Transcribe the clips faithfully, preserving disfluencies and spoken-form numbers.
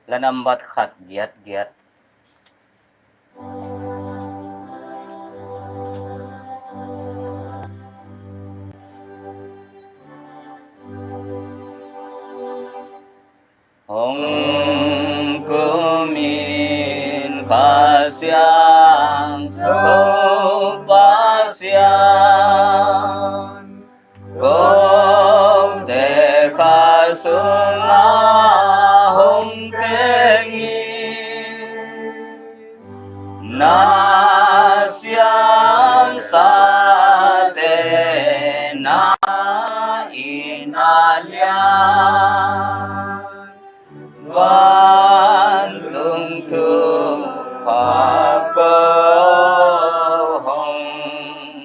La nambat khat giat giat. Hong kum in Kha Siangtho Pasian, kote kha sungah hong teng in, na siamsate na in a lian, vantung thupha ko hong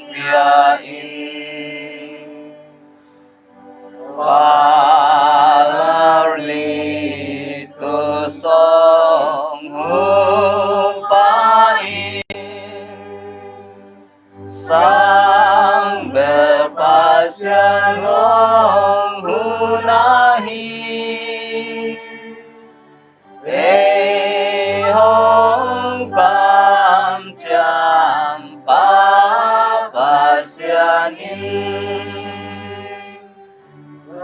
pia in. Pau Li tu song hu pa in, sang bel Pasian hong hu na hi. Ei hong kamciam pa Pasian in,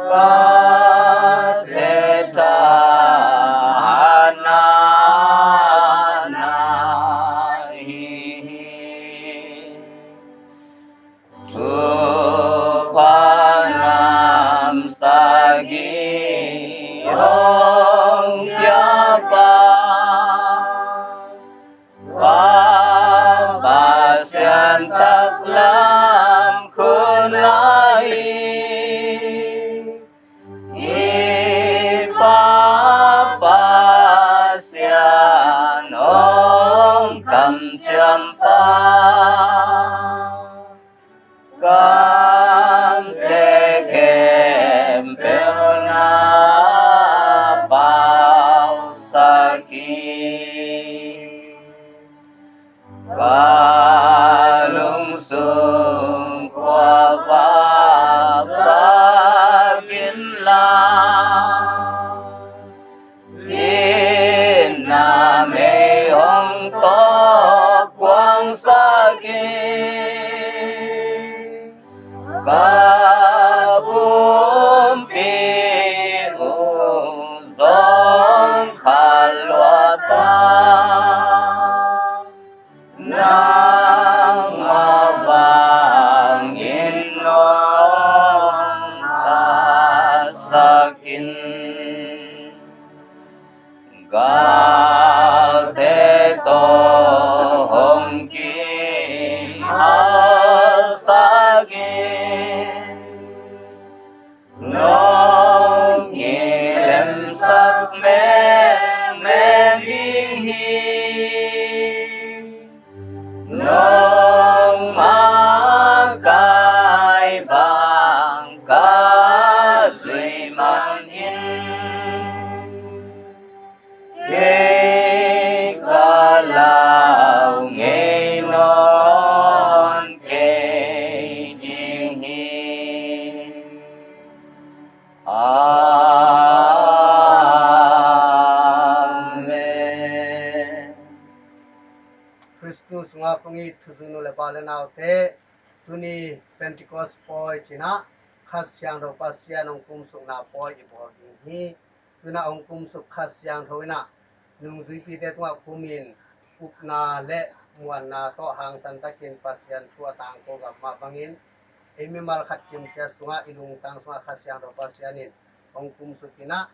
ka te thahatna na hi hi. Thupha nam sagih hong pia pa, Pa Pasian taklam khut lai, i Pa Pasian hong kamciam pa, kamte khempeuh na pausak hi. Ka lungsung khuavak sak inla, itna mei hong tawh kuangsak in, ka pumpi uh zong khat lua ta. Nangmah vangin nong taksak in, galte tawh hong kihalsak in, nong kilemsak mengmeng ding hi. Nong makai bang ka zuih man in, kei ka lau ngei nawn kei ding hi. Amen. Khristu sungah kong it thuzui nu le pa le naute, tuni Pentecost pawi cinah Kha Siangtho Pasian hong kumsukna pawi i bawl ding hi. Tuna hong kumsuk Kha Siangtho inah nungzuipite tungah khumin upna le muanna tawh hangsan takin Pasian thu a tangko gam mah bangin, ei mimal khat kimcia sungah i lungtang sungah Kha Siangtho Pasian in hong kumsuk inah,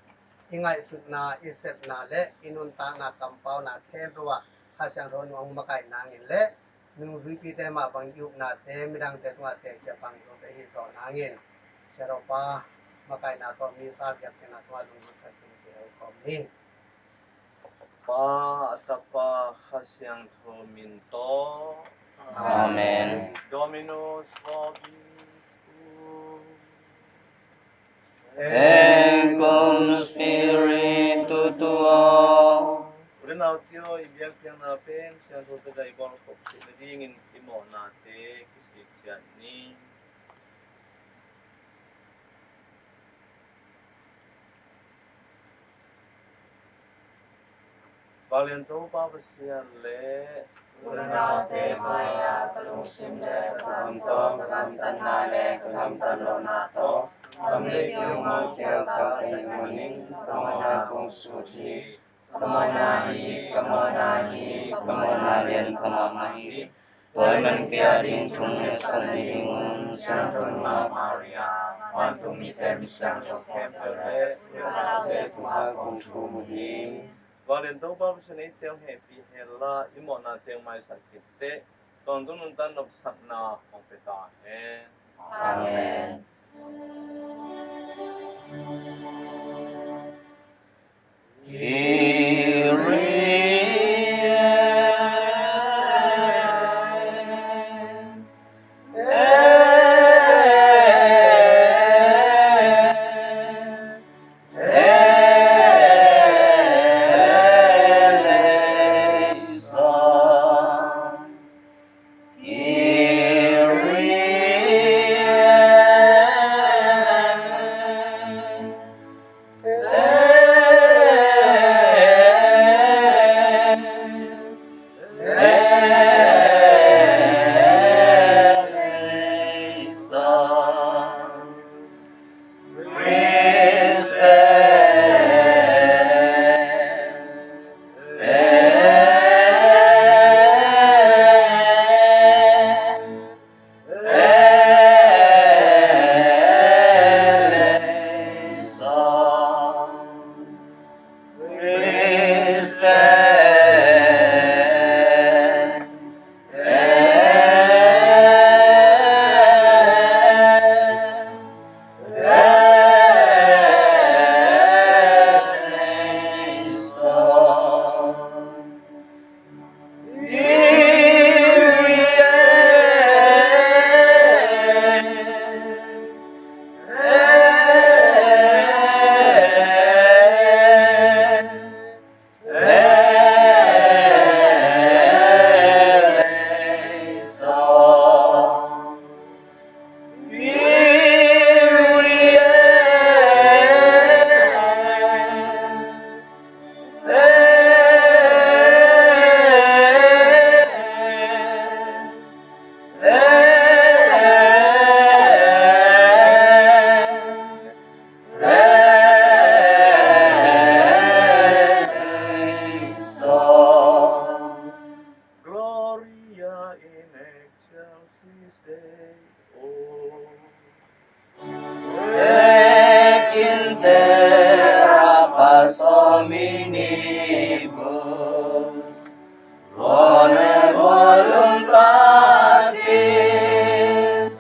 i ngaihsutna, i sepna le i nuntakna kampauna khempeuh ah Kha Siangtho in hong makaih nangin le nungzuipite mah bang i upnate midangte tungah teci a pang i up ahi zawh nangin, Siaropa makaihna tawh misa biakpiakna tungah lunglut khat in kihel khawm ni. Pa, a Tapa, Kha Siangtho min tawh. Amen. Dominus vobiscum. Et cum spiritu tuo. U le naute aw, i biakpiakna pen siangtho pen a i bawl khop theih nadingin i mawhnate kisik ciat ni. Vanglian Topa Pasian le unaute mai-ah ka lungsim le ka gamtawng, ka gamtatna le ka gamtat lohna tawh kamlik kiu mawh kial ka ih manin ka mawhna kong sut hi. Ka mawhna hi, ka mawhna hi, ka mawhna lian pha mahmah hi. Tua ahih manin kei ading thu hong ngetsak ni dingun Siangtho Nungak Maria, vantung mite, misiangtho khempeuh le unaute tungah kong thum uh hi. Vanglian Topa Pasian in eite hong hehpih hen la, i mawhna teng maisak khit teh, tawntung nuntak nopsakna hong pia ta hen. Amen. Gloria in excelsis Deo. Et inter apes hominibus, bonae voluntatis,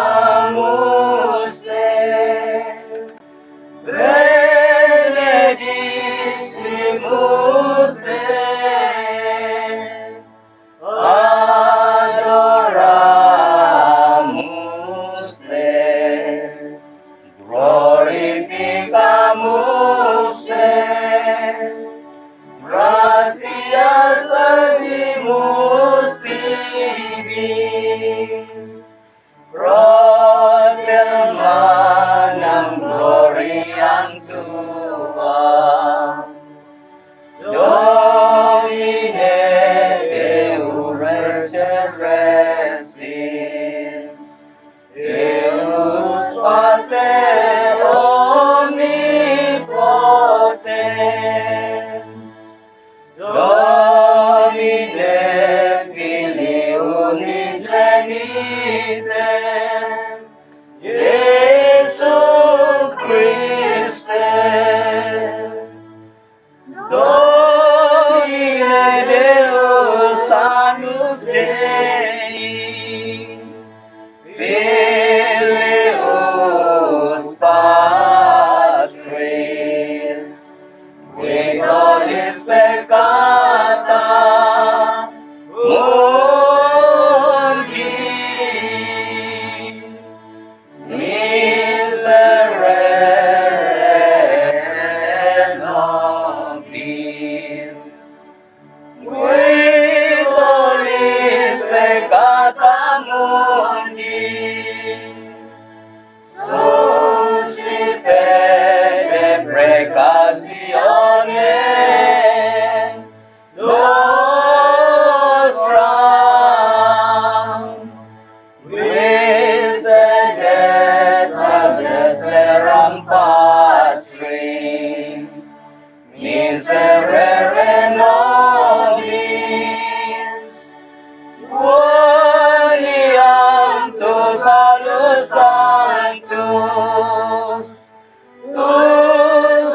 laudamus Dei, benedicimus Dei, adoramus Dei, glorificamus Dei, gratias audimus tibi, proclamanam gloriam tuam, Domine Deo regenerescens, Deus Pater omnipotens. Miserum Patris, miserere nobis, quoniam tu salus sanctus, tu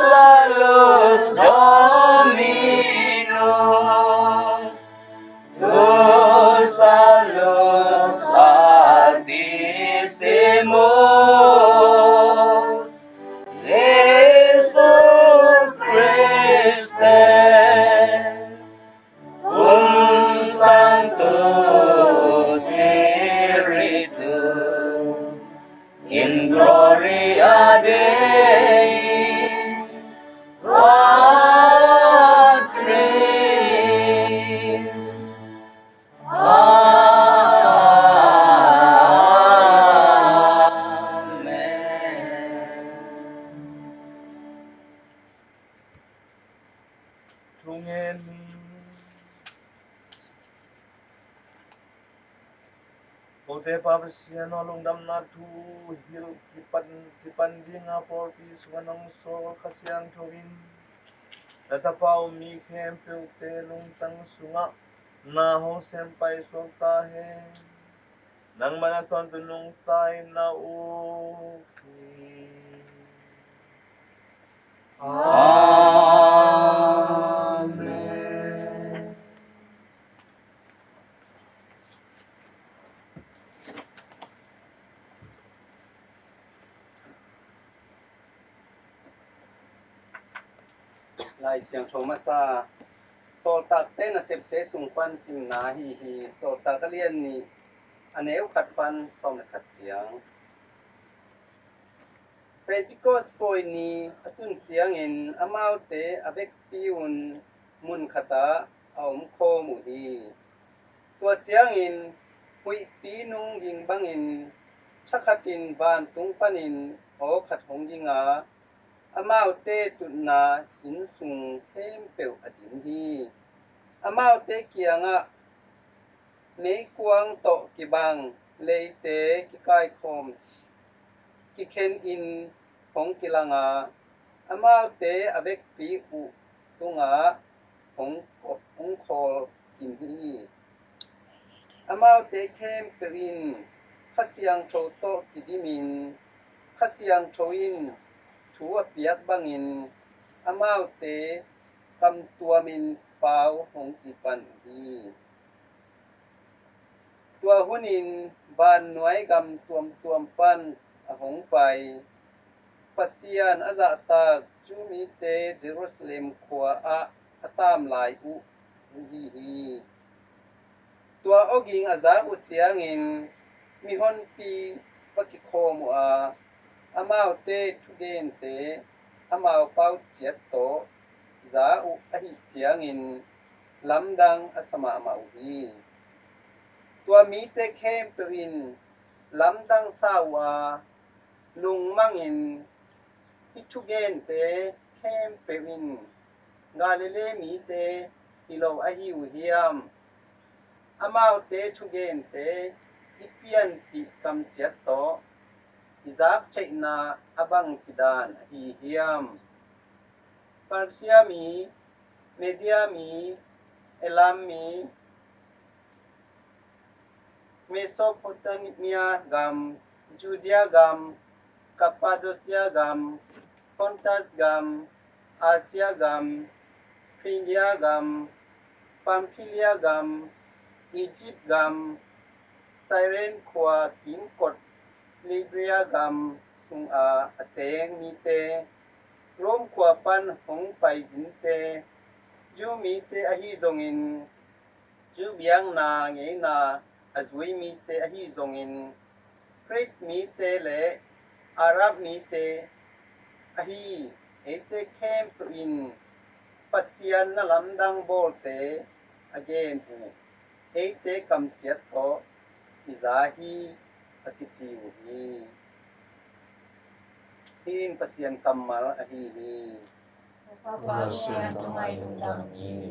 salus Dominus, tu salus Sanctissimus Jesu Christe, cum Sancto Spiritu, in gloria Dei Patris. Amen. Thungen hi. Kote Pa Pasian aw, lungdamna thu hilh kipan, kipan dinga pawlpi sungah nong sawl Kha Siangtho in na tapa um mi khempeuhte lungtang sungah na hong sem paisuak ta hen. Nangmah na tawntung nungta in na uk hi. Amen. Lai Siangtho masa, Sawltakte Nasepte sung pan simna ahi hi. Sawltak a lian nih, a neu khat pan sawm le khat ciang. Pentecost pawi ni a tun ciangin amaute a vekpi un mun khatah a omkhawm uh hi. Tua ciangin huihpi nung ging bangin thakhatin vantung panin aw khat hong ging a, amaute tutna inn sung khempeuh a din hi. Amaute kiangah meikuang tawh kibang leite kikaikhawm kikhen in hong kilang a, amaute a vekpi uh tungah hong, hong khawl kim hi. Amaute khempeuh in Kha Siangtho tawh kidimin, Kha Siangtho in thu a piak bangin amaute kamtuamin pau hong kipan hi. Tua hunin vannuai gam tuamtuam pan a hong pai Pasian a zahtak Jew mite Jerusalem khua ah a tam lai uh hi hi. Tua awging a zak uh ciangin mihonpi va kikhawm uh a, amaute thugente amau pau ciat tawh za uh ahih ciangin lamdang a sa mahmah uh hi. Tua mite khempeuh in lamdang sa uh a, lungmangin, "Hih thugente khempeuh in Galilee mite hi lo ahi uh hiam? Amaute thugente i pianpih kamciat tawh i zak theihna a bangci dan ahi hiam? Parthia mi, Media mi, Elam mi, Mesopotamia gam, Judea gam, Cappadocia gam, Pontus gam, Asia gam, Phrygia gam, Pamphylia gam, Egypt gam, Cyrene khua kimkot Libya gam sunga a teng mite, Rome khua pan hong paizinte, Jew mite ahi zongin, Jew biakna ngeina a zui mite ahi zongin, Greek mite le Arab mite ahi eite khempeuh in Pasian na lamdang bawlte a gen uh eite kamciat tawh i za hi," a kici uh hi. Hih in Pasian kammal ahi hi. Pasian, nangmah lungdam hi.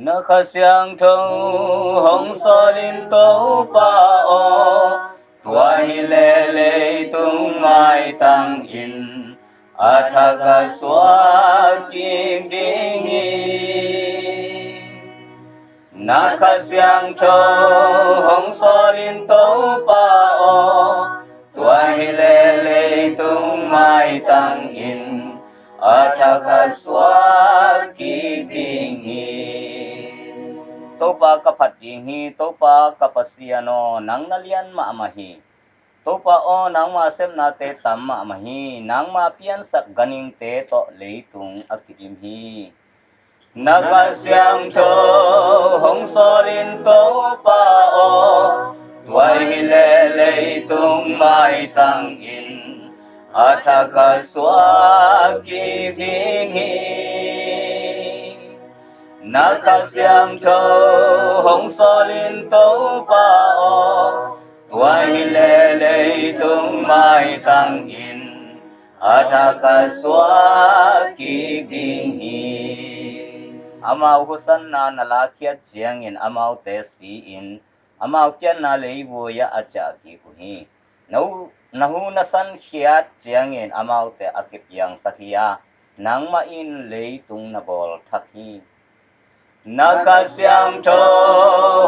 Na Kha Siangtho hong sawl in Topa aw, tua hileh leitung maitang in a thak a suak kik ding hi. Na Kha Siangtho hong sawl in Topa aw, tua hileh leitung maitang in a thak a suak kik ding hi. Topa ka phat ding hi, Topa ka Pasian aw, nang na lian mahmah hi. Topa aw, nangma sepnate tam mahmah hi, nangma piansak ganhingte tawh leitung a kidim hi. Na Kha Siangtho hong sawl in Topa aw, tua hileh leitung maitang in a thak a suak kik ding hi. Na Kha Siangtho hong sawl in Topa aw, tua hileh leitung maitang in a thak a suak kik ding hi. Amau husanna na lakkhiat ciangin amaute si-in, amau pianna leivui ah a ciah kik uh hi. Na hu, na hu na sankhiat ciangin amaute a kipiangsak hi a, nangmah in leitung na bawl thak hi. Na Kha Siangtho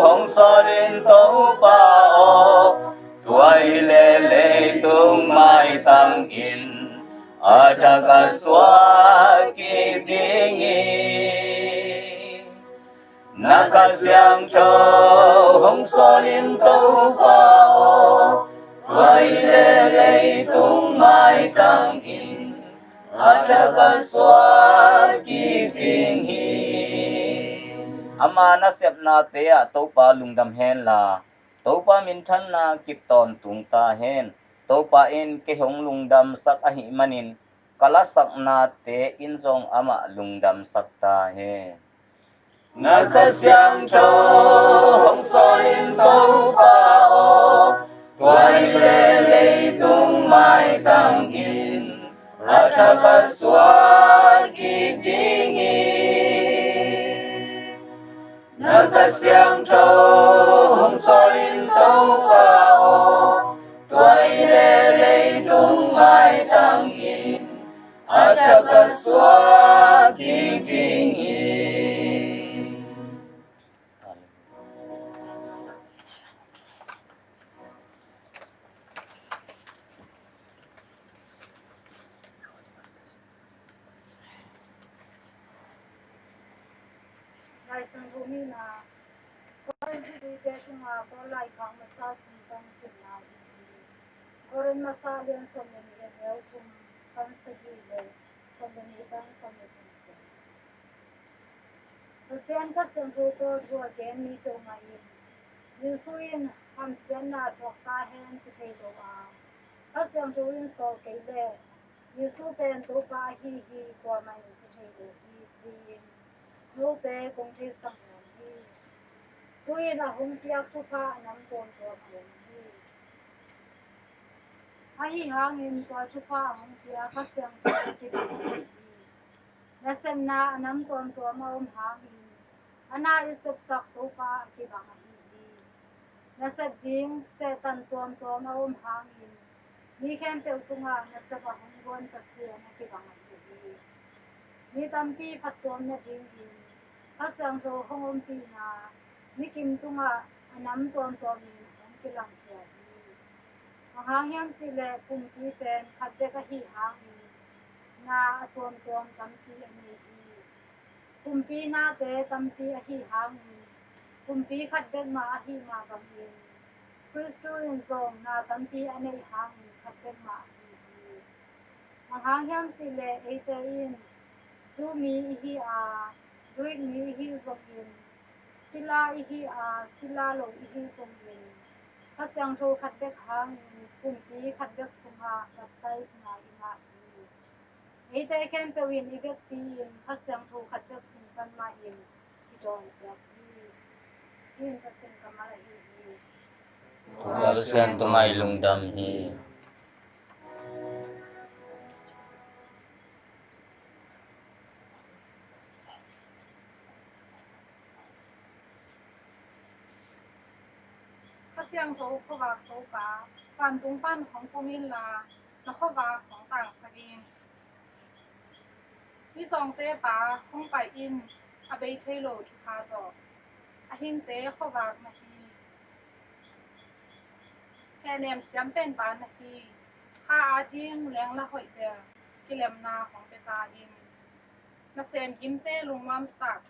hong sawl in Topa aw, tua hileh leitung maitang in a thak a suak kik ding hi. Na Kha Siangtho hong sawl in Topa aw, tua hileh leitung maitang in a thak a suak kik ding hi. Ama nasepnate ah Topa lungdam hen la, Topa minthanna kip tawntung ta hen. Topa in kei hong lungdamsak ahih manin ka lasaknate in zong amah lungdamsak ta hen. Na Kha Siangtho hong sawl in Topa aw, tua hileh leitung maitang in a thak a suak kik ding hi. Na Kha Siangtho hong sawl in Topa aw, tua hileh leitung maitang in a thak a suak kik ding hi. Lai Siangtho nihna, Korin thuhilhte tungah Paul laikhak masa sung pan simna ahi hi. Korin masa lian sawm le nih, a neu thum pan sagih le sawm le nih pan sawm le thum ciang. Pasian Kha Siangtho tawh thu a gen mi peuhmah in Jesu in hamsiatna a thuak ta hen ci thei lo a, Kha Siangtho in sawl kei leh Jesu pen Topa ahi hi, kuamah in ci thei lo hi, ci-in note kong theisak nuam hi. Tu-in a hong piak thupha a nam tuamtuam a om hi. Ahi hangin tua thupha a hong piak Kha Siangtho kibang ahi hi. Nasepna a nam tuamtuam a om hangin a na i sepsak Topa a kibang ahi hi. Nasep ding Satan tuamtuam a om hangin mi khempeuh tungah nasep a hong guan Pasian a kibang ahi hi. Mi tampi phattuam nadingin Kha Siangtho hong ompihna mikim tungah a nam tuamtuamin hong kilangkhia hi. Bang hang hiam cih leh pumpi pen khat bek ahi hangin na a tuamtuam tampi a nei hi. Pumpi nate tampi ahi hangin pumpi khat bek mah ahi mah bangin Khristu in zong na tampi a neih hangin khat bek mah ahi hi. Bang hang hiam cih leh eite in Jew mi i hi a, Greek mi i hi zongin, sila i hi a, sila lo i hi zongin, Kha Siangtho khat bek hangin pumpi khat bek sungah baptize na i ngah hi. Eite khempeuh in i vekpi-in Kha Siangtho khat bek sung pan mah in i dawn ciat hi. Hih in Pasian kammal ahi hi. Tua Pasian tungah i lungdam hi. Siangtho khuavak Topa, vantung pan hong pum inla, na khuavak hong tangsak in. Mizawngte Pa hong pai in, a bei thei lo thupha tawh, a hingte khuavak na hi. Hehnem siam pen Pa na hi, kha a ding lengla hoih bel, kilemna hong pia ta in. Nasem gimte lungnuamsak,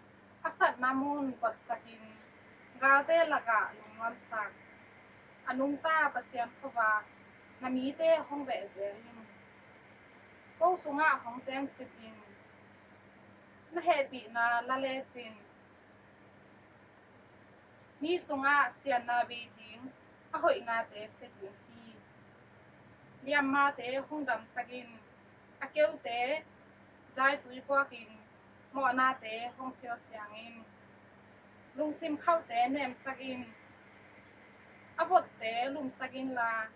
a satna mun kotsakin, galte lakah lungnuamsak, a nungta Pasian khuavak, na mite hong vehzel in. Ko sungah hong tengcip in, na hehpihna la lecin. Mi sungah siatna bei ding, a hoihnate sia ding hi. Liammate hong damsakin, a keute daitui puakin, mawhnate hong sialsiangin. Lungsim khauhte nemsakin, a votte lumsakin la,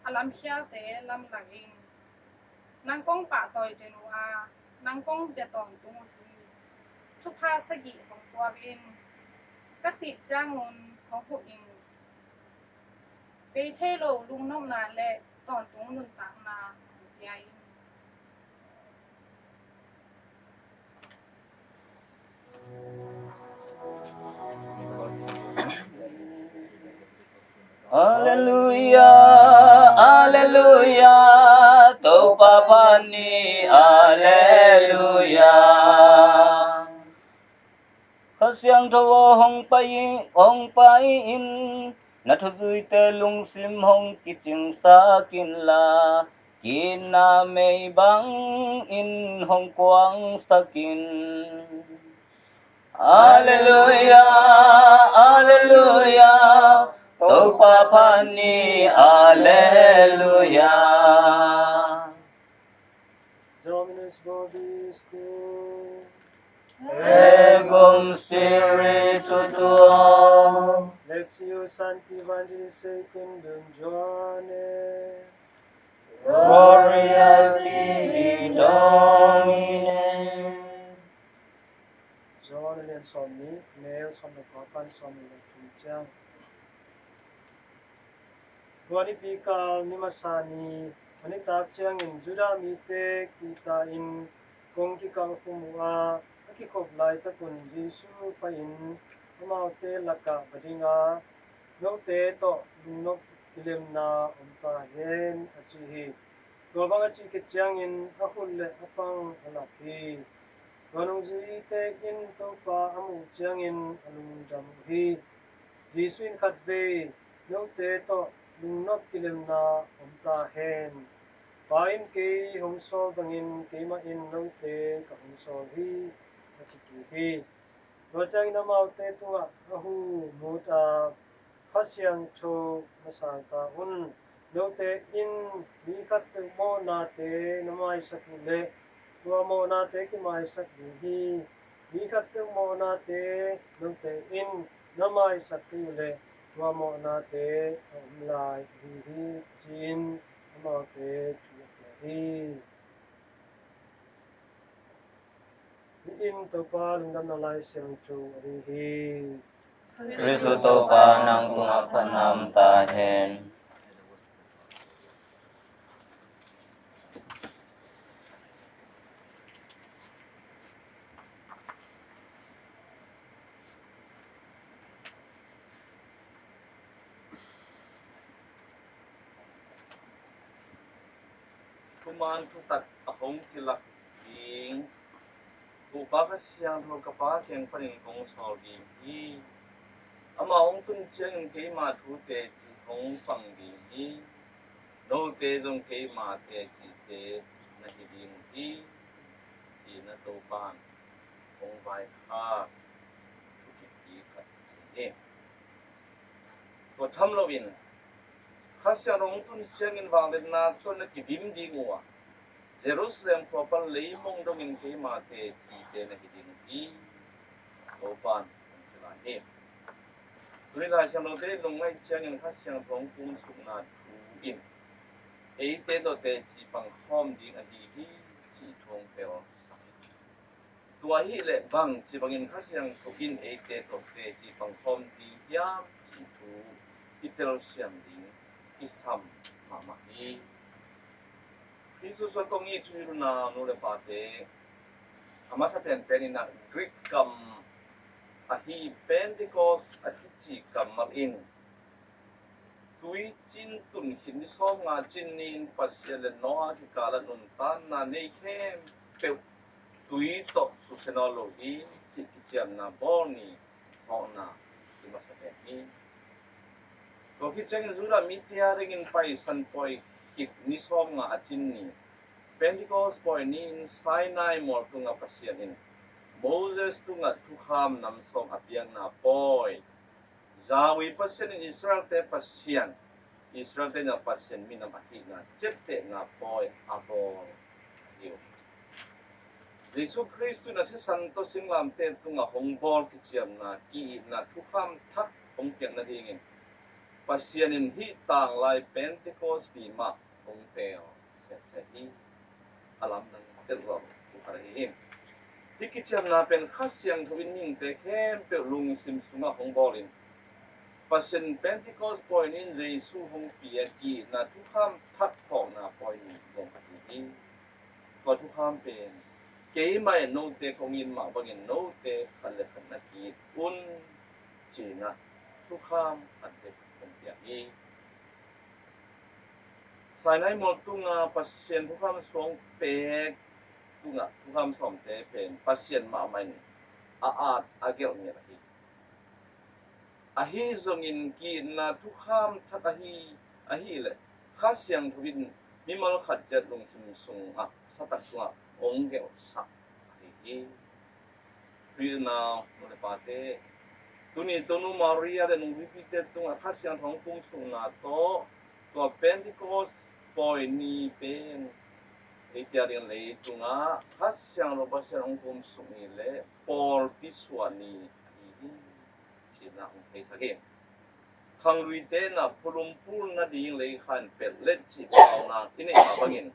a lamkhialte lamlakin. Nang kong pahtawi den uh a, nang kong bia tawntung uh hi. Thupha sagih hong puak in, ka sih ciangun hong huh in. Bei thei lo lungnopna le tawntung nuntakna hong pia in. Alleluia, alleluia, Topa phat ni, alleluia. Kha Siangtho aw hong pai, hong pai in, na thuzuite lungsim hong kicingsak inla, ki-itna mei bangin hong kuangsak in. Alleluia, alleluia, Topa phat ni, alleluia. Dominus vobiscum. Et cum spiritu tuo. Lectio Sancti Evangelii secundum Johannem. Gloria tibi, Domine. Johan a lian sawmnih, a neu sawm le kua pan sawmnih le thum ciang. Tua nipi kal ni masa ni a nitak ciangin Judah mite kihta-in kong kikalh khum uh a, a kikhop laitakun Jesuh pai-in amaute lakah va ding a, note tawh lungnop kilemna om ta hen, a ci hi. Tua bang a cih khit ciangin a khut le a pang a lak hi. Tua nungzuite in Topa a muh ciangin a lungdam uh hi. Jesuh in khatvei, note tawh lungnop kilemna om ta hen. Pa in kei hong sawl bangin keimah in note ka hong sawl hi, a ci kik hi. Tua ciangin amaute tungah a hu mut a, Kha Siangtho na sang ta un. Note in mi khatpeuh mawhnate na maisak uh leh tua mawhnate kimaisak ding hi. Mi khatpeuh mawhnate note in na maisak kei uh leh tua mawhnate a om lai ahi hi, ci-in amaute thu a pia hi. Hih in Topa Lungdamna Lai Siangtho ahi hi. Khristu Topa nang tungah phatna om ta hen. Thuman thutak a hong kilak ding Topa Kha Siangtho ka Pa kiang panin kong sawl ding hi. Amah hong tun ciangin keima thu teci hong pang ding hi. Note zong keima tecite na hi ding uh hi, ci-in a Topa in hong vaikhak thukikpi khat hi. Tua tham loin Kha Siangtho hong tun ciangin vangliatna tawh na kidim ding uh a, Jerusalem khua pan leimong dongin keima tecite na hi ding uh hi, Topa in hong ci lai hi. Tuni Lai Siangthote in lungngaih ciangin Kha Siangtho hong kumsukna thu in eite tawh teci pangkhawm ding ahi hi, cih thu hong pelsak hi. Tua ahih leh bangci bangin Kha Siangtho in eite tawh teci pangkhawm ding hiam cih thu kitelsiam ding kisam mahmah hi. Jesuh suang kong it thuhilhna nu le pate, a masa penpen in ah Greek kam ahi Pentecost a kici kammal in tuicin tun khit ni sawmnga cin ni-in Pasian le Noah kikal a nuntakna nei khempeuh tui tawh susia nawn lo hi cih kiciamna bawl ni thawhna i masa pen hi. Tua khit ciangin Judah mite a dingin Paisan pawi khit ni sawmnga a cin ni, Pentecost pawi ni-in Sinai mual tungah Pasian in Moses tungah thukham nam sawm a piakna pawi, Zahua Pasian in Israelte Pasian, Israelte na Pasian minam ahihna ciaptehna pawi a bawl ahi uh hi. Jesuh Khrist in a sisan tawh singlamteh tungah hong bawl kiciamna, ki-itna thukham thak hong piak nadingin Pasian in hih tanglai Pentecost ni mah hong teel sese hi. A lamdang a tel lo uh khat ahi hi. Hih kiciamna pen Kha Siangtho in mihingte khempeuh lungsim sungah hong bawlin Pasian Pentecost pawi ni-in Jesuh hong piak ki-itna thukham thak thawhna pawi ni zong ahi hi. Tua thukham pen keimah in note kong it mah bangin note khat le khat na ki-it un, ci-in ah thukham khat bek hong piak hi. Sinai mual tungah Pasian thukham suang pek tungah thukham sawmte pen Pasian mahmah in a at a gelh ngiat ahi. Ahi zongin ki-itna thukham thak ahi, ahih leh Kha Siangtho in mimal khat ciat lungsim sungah, sa tak sungah hong gelhsak ahi hi. Thuhilhna nu le pate, tuni Tonu Maria le nungzuipite tungah Kha Siangtho hong kumsukna tawh tua Pentecost pawi ni pen eite a ding leitungah Kha Siangtho Pasian hong kumsuk ni le pawlpi suah ni ahi hi, ci-in ah hong theisak hi. Khangluite in ah phulum pul nading leikha in pelh let cih pauna i neih mah bangin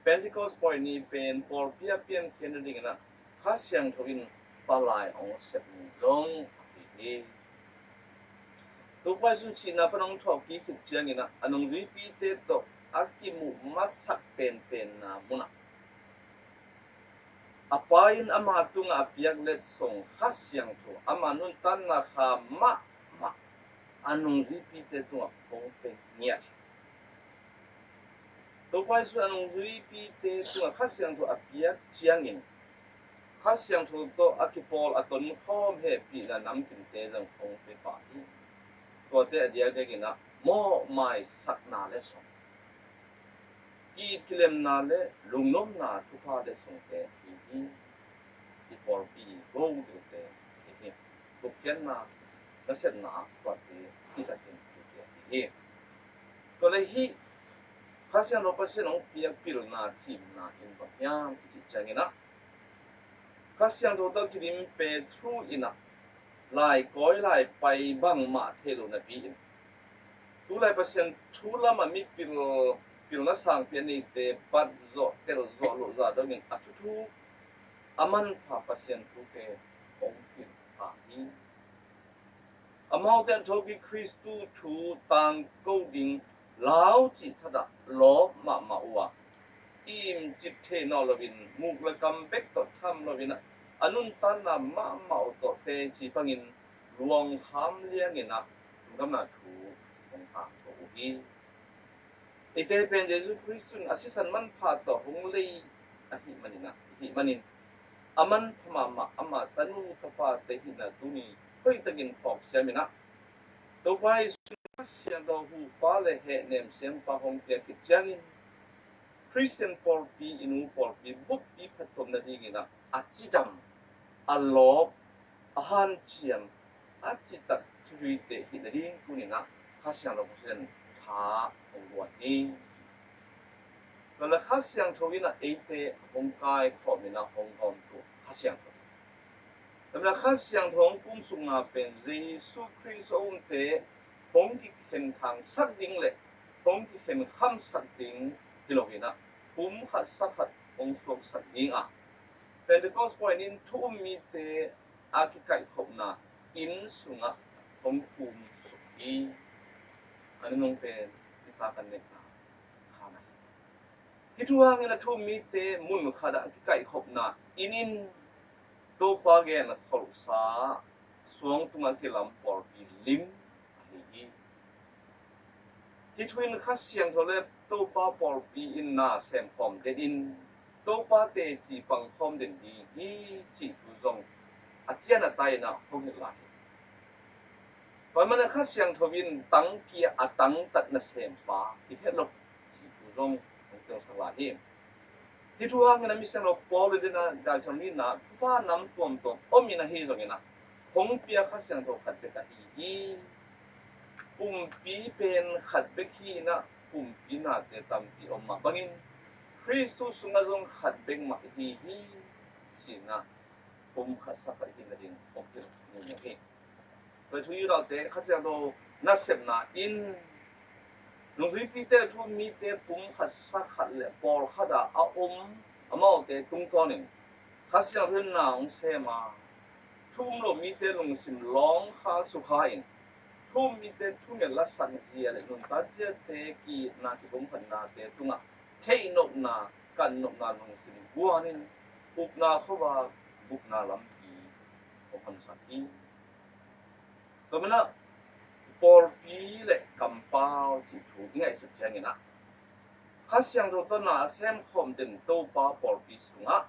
Pentecost pawi ni pen pawlpi a piankhiat nadingin ah Kha Siangtho in palai hong sep ni zong ahi hi. Topa Jesuh sihna pan hong thawhkik khit ciangin ah a nungzuipite tawh a kimuh masak penpenna munah a Pa in ama tungah a piak letsong Kha Siangtho ama nuntakna kha mahmah a nungzuipite tungah hong pia ngiat hi. Topa Jesuh a nungzuipite tungah Kha Siangtho a piak ciangin Kha Siangtho tawh a kipawl a tonkhawm hehpihna namkimte zong hong pia pah hi. Tuate a diakdiakin ah mawhmaisakna letsong, ki-it kilemna le lungnopna thupha letsongte ahi hi. I pawlpi go dingte ahi hi. Gupkhiatna nasepna ah tuate i zat dingte ahi hi. Tua leh hih Kha Siangtho Pasian hong piak pilna cimna in bang hiam i cih ciangin ah Kha Siangtho tawh kidim Peter in ah lai kawi lai pai bangmah thei lo napi-in tulai Pasian thu lamah mipil pilna sangpi a neite bat zawh tel zawh loh zah dongin a thuthu a manpha Pasian thute hong pil pah hi. Amaute a thawhkik Khristu thu tangko ding lau cih thatah lawp mahmah uh a, imcip thei nawn loin muk le kam bek tawh tham loin ah a nuntakna mahmah uh tawh teci bangin luangkham liangin ah lungdamna thu hong tangko uh hi. Eite pen Jesuh Khristu in a sisan manpha tawh hong lei ahih manin ah, ahih manin a manpha mahmah ama tanu tapate hihna tuni hoihtakin phawk siamin ah Topa Jesuh Kha Siangtho huhpa le hehnem siampa hong piak khit ciangin Khristian pawlpi, i nu pawlpi buppi phattuam nadingin ah a cidam, a lawp, a hanciam, a citak thuzuite hih nading tunin ah Kha Siangtho Pasian tha hong guan hi. Tua leh Kha Siangtho in ah eite hong kaikhawmin ah hong gawmtu Kha Siangtho, tua leh Kha Siangtho hong kumsukna pen Jesuh Khrist a umte hong kikhen thangsak ding le hong kikhen khamsak ding hi loin ah kum khat sa khat hong suaksak ding a, Pentecost pawi ni-in thu um mite a kikaihkhopna inn sungah hong kumsuk hi. A nunung pen hita kan nekna khan ahi. Hih thu hangin a thu-um mite mun khatah kikaihkhopna inn in Topa gen kholhsa suang tungah kilam pawlpi lim ahi hi. Hih thu in Kha Siangtho le Topa pawlpi in na semkhawm den in Topa teci pangkhawm den ding hi cih thu zong a cian a tai-in ah hong hilh lai hi. Tua manin Kha Siangtho in tangki a tangtat nasempa hi het lo cih thu zong hong telsak lai hi. Hih thu hangin a misiangtho Paul in ah Galatian nihna thupha nam tuamtuam om in ahi zongin ah hong pia Kha Siangtho khat bek ahi hi. Pumpi pen khat bek hi in ah pumpi nate tampi om mah bangin Khristu sungah zong khat bek mah ihi hi ci-in ah pumkhatsa khat hi nading hong hilh nuam hi. Tua thu i unaute, Kha Siangtho nasepna in nungzuipite le thu-um mite pumkhatsa khat le pawlkhat ah a om amaute tungtawnin Kha Siangtho in na hong sem a, thu-um lo mite lungsim lawngkhal sukha in thu-um mite thunget lasak zia le nuntak ziate ki-itna kipumkhatnate tungah theihnopna, kannopna lungsim guanin upna khuavak, gupna lampi hong honsak hi. Tua manin ah pawlpi le kampau cih thu i ngaihsut ciangin ah Kha Siangtho tawh na a semkhawm den Topa pawlpi sungah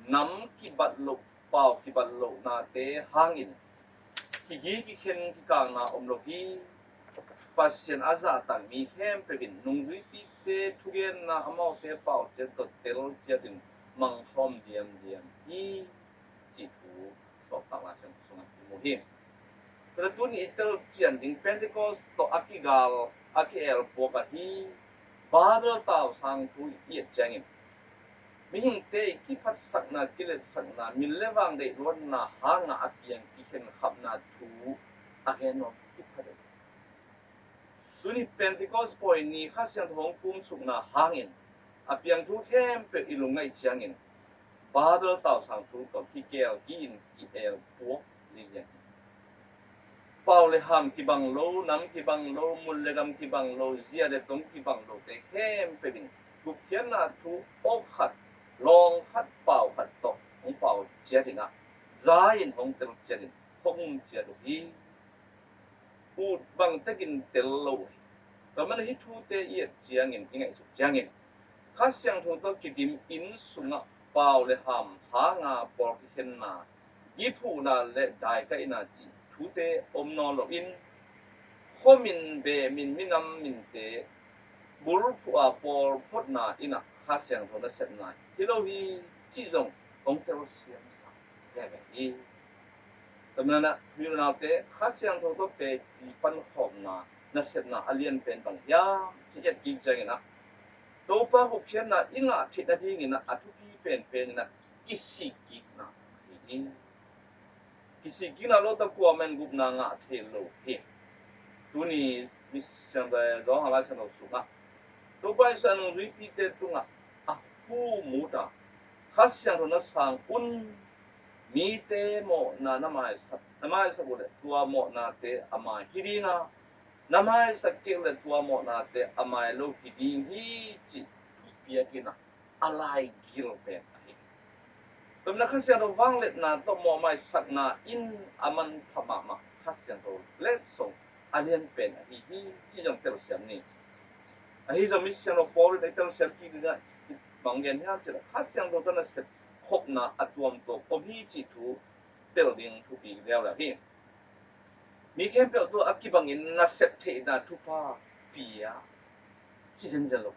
nam kibat loh, pau kibat lohnate hangin kigi kikhen kikakna om lo hi. Pasian a zahtak mi khempeuh in nungzuipite thugenna, amaute pau ciat tawh tel ciatin mangkhawm diamdiam hi cih thu Sawltak Lai Siangtho sungah i mu hi. Tua leh tuni i tel cian ding Pentecost tawh a kigal a ki-elpuak ahi Babel tausang thu i et ciangin mihingte i kiphatsakna, kiletsakna, min le vang deihluatna hanga a piang kikhen khapna thu a gen nuam kiphat hi. Tuni Pentecost pawi ni Kha Siangtho hong kumsukna hangin a piang thu khempeuh i lungngaih ciangin Babel tausang thu tawh kikel ki-in ki-elpuak lianlian hi. Pau le ham kibang lo, nam kibang lo, mun le gam kibang lo, zia le tong kibang lote khempeuh in gupkhiatna thu awk khat, lawng khat, pau khat tawh hong pau ciatin ah za-in hong tel ciatin hong um ciat uh hi. Ut bangtekin tel lo uh hi. Tua manin hih thute i et ciangin, i ngaihsut ciangin Kha Siangtho tawh kidim inn sungah pau le ham hanga pawl kikhenna, giphuhna le daikaihna cih thute om nawn loin khuamin bemin minam minte bulphuh a pawl photna in ah Kha Siangtho nasepna hi lo hi cih zong hong telsiamsak veve hi. Tua manin ah mi unaute, Kha Siangtho tawh teci pankhawmna nasepna a lianpen bang hiam cih et kik ciangin ah Topa gupkhiatna i ngah theih nadingin ah a thupi penpen in ah kisikkikna ahi hi. Kisikkikna lo tawh kuamah in gupna ngah thei lo hi. Tuni misiangtho Johan Lai Siangtho sungah Topa Jesuh a nungzuipite tungah a hu mut a, Kha Siangtho na sang un, mite mawhna na maisak, na maisak uh leh tua mawhnate a mai hi ding a, na maisak kei uh leh tua mawhnate a mai lo hi ding hi cih thupiak in ah a laigil pen ahi hi. Tua manin ah Kha Siangtho vangliatna tawh mawhmaisakna in a manpha mahmah Kha Siangtho letsong a lianpen ahi hi cih zong telsiam ni. Ahi zong misiangtho Paul in a telsiam kik dingah bang gen hiam cih leh Kha Siangtho tawh nasep khopna a tuamtuam om hi cih thu tel ding thupi leuleu hi. Mi khempeuh tawh a kibangin nasep theihna thupha pia ci zenzen lo.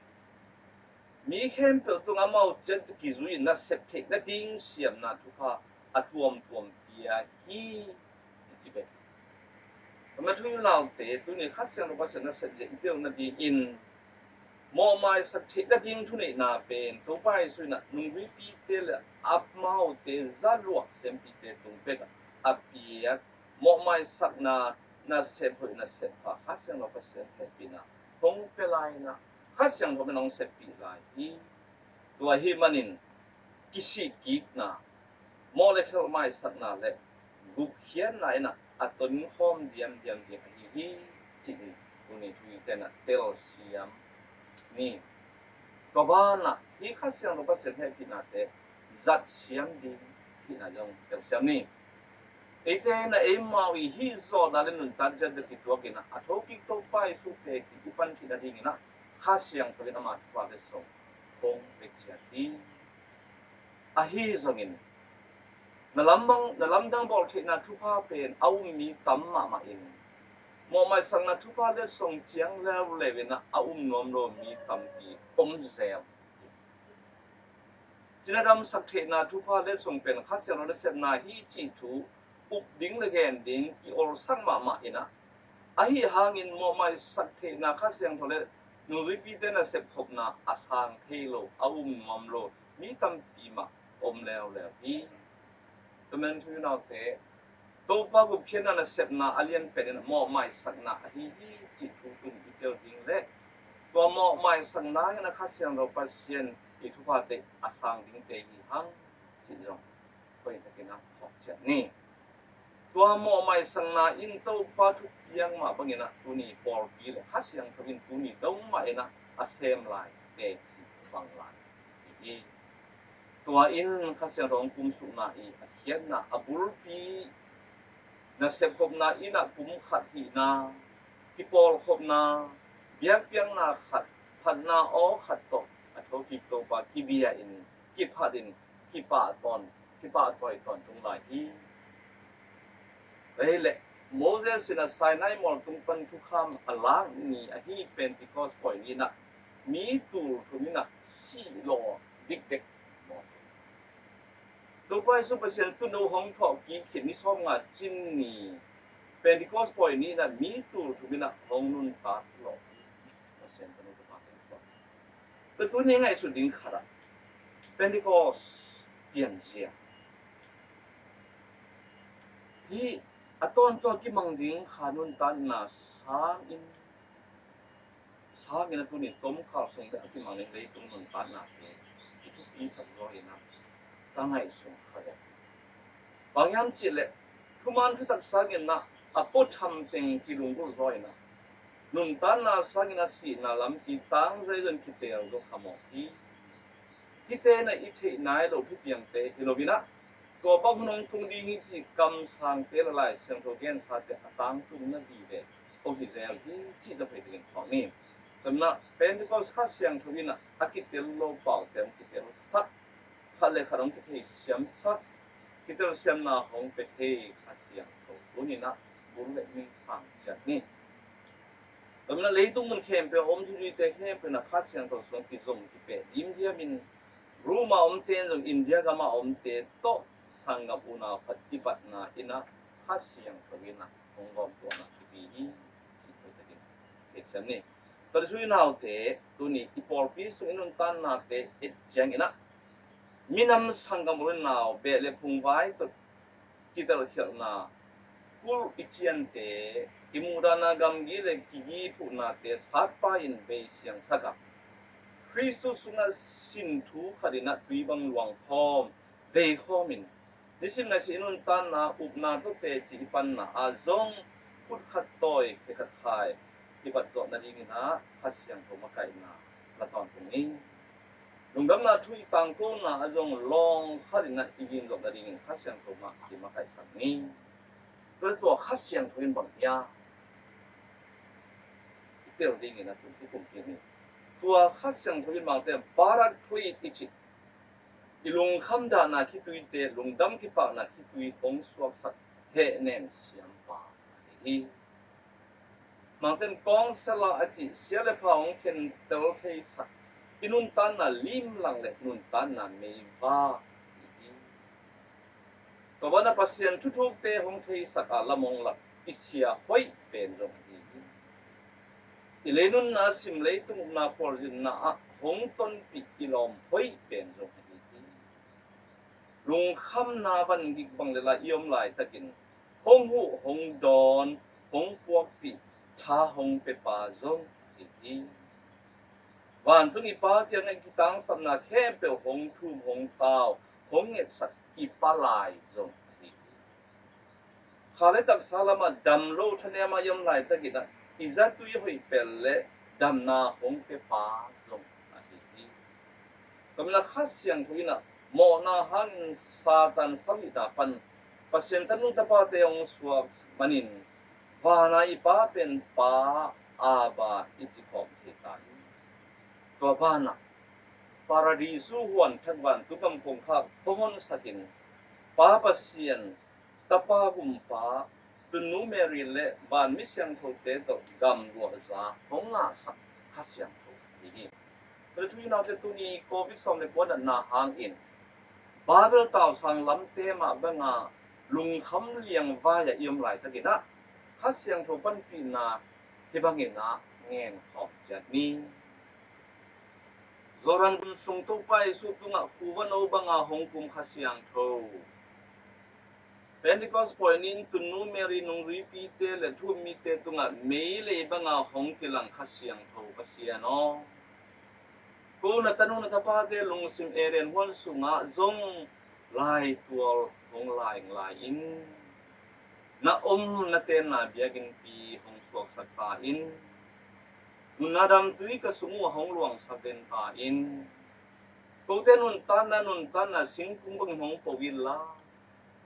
Mi khempeuh tungah amau ciat kizui-in nasep theih nading siamna thupha a tuamtuam pia hi, i ci bek. Tua manin ah thu i unaute, tuni Kha Siangtho Pasian nasep zia i tel nadingin mawhmaisak theih nading thuneihna pen Topa Jesuh in ah nungzuipite le amaute zaluah siampite tung bek ah a piak mawhmaisakna, nasep hoih nasep pha Kha Siangtho Pasian hehpihna hong pia lai in ah Kha Siangtho in hong seppih lai hi. Tua ahih manin kisikkikna, mawh le khelh maisakna le gupkhiatna in ah a tonkhawm diamdiam ding ahi hi cih in tuni thu i tenah telsiam ni. Tua banah hih Kha Siangtho Pasian hehpihnate zatsiam ding hihna zong telsiam ni. Eite na eimau i hih zawhna le nuntak ciat bek kituakinah a thokik Topa Jesu teci i pan theihna dinginah Kha Siangtho in ama thupha le song hong pia ciat hi. Ahi zongin na lamdang, na lamdang bawl theihna thupha pen a um mi tam mahmah in, mawhmaisakna thupha le song ciang leuleu inah a um nuam lo mi tampi om zel. Cina damsak theihna thupha le song pen Kha Siangtho nasepna hi cih thu up ding le gen ding kiolsak mahmah inah, ahi hangin mawhmaisak theihna Kha Siangtho le nungzuipite nasep khopna a sang thei lo, a um nuam lo mi tampi mah om leuleu hi. Tua man thu i naute, Topa gupkhiatna nasepna a lianpen in mawhmaisakna ahi hi cih thu tun i tel ding le tua mawhmaisak nangin a Kha Siangtho Pasian i thuphate a sang dingte hi hang cih zong hoih takin a phawk ciat ni. Tua mawhmaisakna in Topa thupiak mah bangin ah tuni pawlpi le Kha Siangtho in tuni dong mah in ah a sem lai teci bang lai hi hi. Tua in Kha Siangtho hong kumsukna i a khiatna a bulpi nasep khopna in ah pumkhat hihna, kipawlkhopna, biakpiakna khat, phatna aw khat tawh a thokik Topa kibia in, kiphat in, kipahtawi tawntung lai hi. Ei le Moses in a Sinai mualtung pan thukham a lak ni ahi Pentecost pawi ni in ah mi tul thum in ah sih law dikdek maw? Topa Jesu Pasian tuuno hong thawh kik khit ni sawmnga cin ni Pentecost pawi ni in ah mi tul thum in ah hong nuntak law hi. Pasian tuuno Topa Pentecost. Tua tuni ngaihsut ding khat ah Pentecost pianzia hi. A tawntung a kimang ding kha nuntakna sangin, sangin a tuni tomkhal sung a kimang ding leitung nuntaknate i thupi sak zaw in ah ka ngaihsun kha deuh. Bang hiam cih leh thuman thutak sangin ah a puatham teng kilunggulh zaw in ah nuntakna sangin a sihna lampi tangzai zon kiteel zaw kha mawk hi. Hihte in ah i theih nai lo thupiangte hi lo in ah tua bang hun hong tung ding hi cih kamsangte le Lai Siangtho gensate a tangtungna vive hong hi zel hi cih zong hoih takin phawk ni. Tua in ah Pentecost Kha Siangtho in ah a kitel lo paute hong kitelsak, khat le khat hong kitheisiamsak, kitelsiamna hong pia thei Kha Siangtho tuni in ah bul le min sang ciat ni. Tua in ah leitung mun khempeuh a om zuzuite khempeuh in ah Kha Siangtho sung kizom kipeh dimdiam in Roma omte in zong India gama omte tawh sanggam unau khat i batna in ah Kha Siangtho in ah hong gawmtuahna kipi hi cih hoih takin theisiam ni. Tua le sui naute, tuni i pawlpi sung i nuntaknate et ciangin ah minam sanggam u le nau, beh le phungvai tawh kitelkhialhna, kulh i ciante, i muhdahna gamgi le kigi phuhnate satpa in bei siangsak a, Khristu sungah sin thu khat in ah tui bang luangkhawm veikhawm in, nisim nasia i nuntakna upna tawh teci i panna ah zong khut khat tawi khe khat khai i bat zawh nadingin ah Kha Siangtho makaihna la tawntung ni. Lungdamna thu i tangkona ah zong lawng khat in ah i gim zawh nadingin Kha Siangtho mah i makaihsak ni. Tua le tua Kha Siangtho in bang hia i tel dingin a tun i kum kik ni. Tua Kha Siangtho in bangte Paraklit i cih i lungkham dahna khituite, lungdam kipakna khitui hong suaksak hehnem siampa ahi hi. Mangten kawngsela a cih sia le pha hong khentel theisak i nuntakna limlang le nuntakna meiva ahi hi. Tua banah Pasian thuthukte hong theisak a lam hong lak i sia hoih pen zong ahi hi. I leinunna sim leitung upna phualzinna ah hong tonpih i lawm hoih pen zong ahi hi. Lungkhamna van gik bang le lai i om laitakin hong huh, hong dawn, hong puakpih, tha hong pepa zong ahi hi. Vantung i Pa kiangah i kitangsapna khempeuh hong thum, hong tau, hong ngetsak i palai zong ahi hi. Kha le taksa lamah dam lo thanem a i om laitakin ah i zatui a hoih pel le damna hong pia pa zong ahi hi. Tua manin ah Kha Siangtho in ah mawhna hangin Satan sahluhna pan Pasian tanu tapate hong suak manin vana i Pa pen Pa, Abba i ci khawm thei ta hi. Tua banah Paradisu huan thak vantung gam kongkhak hong honsakin Pa Pasian, Tapa Gumpa, Tunnu Mary le vanmi siangthote tawh gamluahza hong ngahsak Kha Siangtho ahi hi. Tua leh thu i naute, tuni Covid sawm le kua natna hangin Babel tausang lamte mah banga lungkham liangvai-a i om laitakin ah Kha Siangtho panpihna hih bangin ah ngen khawm ciat ni. Jordan gun sung Topa Jesu tungah khuvano banga hong kum Kha Siangtho, Pentecost pawi ni-in Tunnu Mary nungzuipite le thu-um mite tungah meilei banga hong kilang Kha Siangtho Pasian aw, ko na tanu na tapate lungsim Eden huan sungah zong laitual hong laing lai-in, na om na tenna biakinnpi hong suaksak ta in. Nunna damtui ka sung uh ah hong luangsak den ta in. Kote nuntakna, nuntakna singkung bangin hong po inla,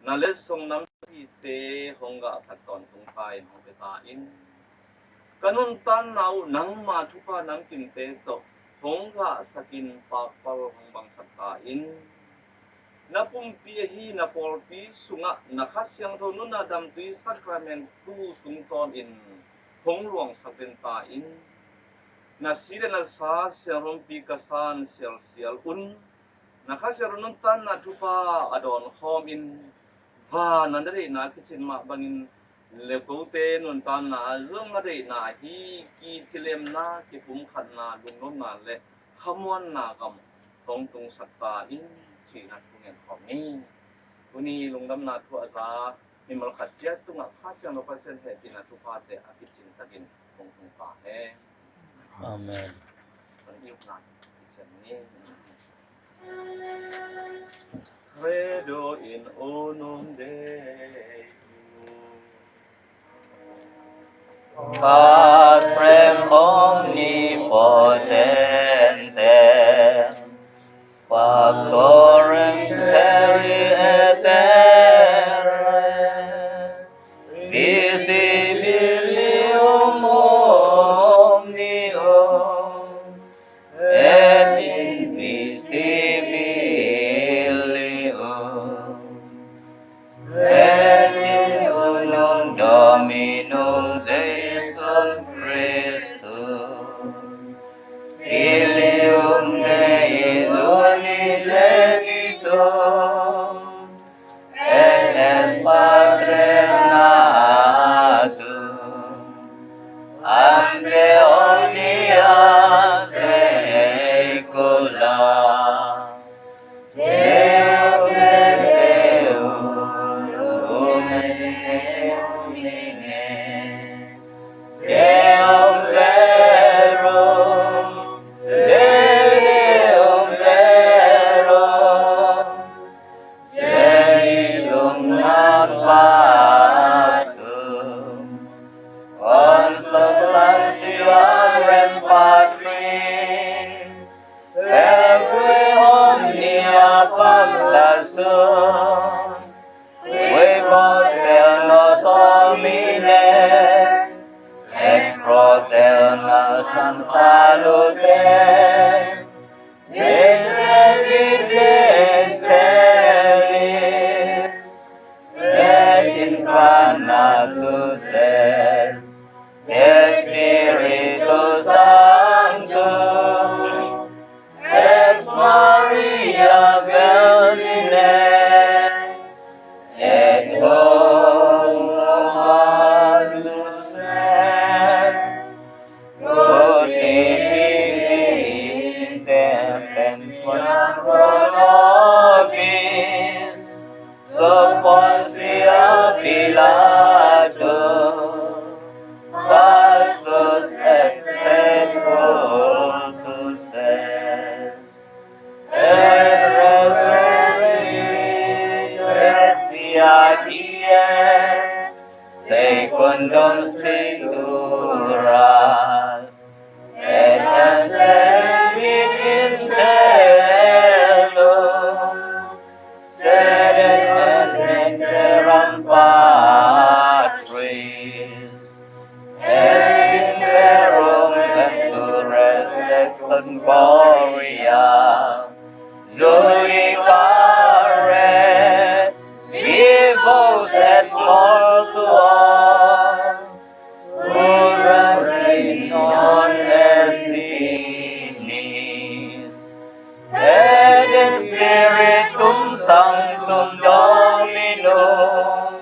na letsong namcite hong gahsak tawntung ta in, hong pia ta in. Ka nuntakna uh nangma thupha namkinte tawh hong gahsakin pakpal hong bangsak ta in. Na pumpi ahi na pawlpi sungah na Kha Siangtho nunna damtui sacrament tu sungtawnin hong luangsak den ta in. Na si le na sa sianrumpi ka san sialsial un. Na Kha Siangtho nuntakna thupha a dawnkhawmin vana na deihna kicin mah bangin le kote nuntakna ah zong na deihna ahi ki-it kilemna, kipumkhatna, lungnopna le khamuanna gam hong tungsak ta in, cihna thu ngen khawm ni. Tuni lungdamna thu a za mimal khat ciat tungah Kha Siangtho Pasian hehpihna thuphate a kicin takin hong tung ta hen. Amen. Hong i upna kicin ni. Credo in unum Deum. Patrem omnipotente, factorem terrae et terrae, visibilium omnium et invisibilium, et in unum Dominum Iesus Christus, Filium Dei unigenitum, et ex Patre natum, ante omnia saecula. Deus ex Deus, Dominus Dominis, Deus verum, Dei deum verum, Trinitatis non factum, consubstantiam rem patri, per qui omnia facta sunt, qui pro te nos homines et pro te nos in salute misericorde celis, et incarnatus est de Spiritu Sancto ex Maria Virgine, et hoc mutantur est, crucifiximus pro nobis sub Pontius Pilatus, passus est, sepultus est, et resurrexit tertia die secundum Scriptura Gloria, Judicaret, be vos et multuos, utra regnum et divinum, et in Spiritum Sanctum Dominum,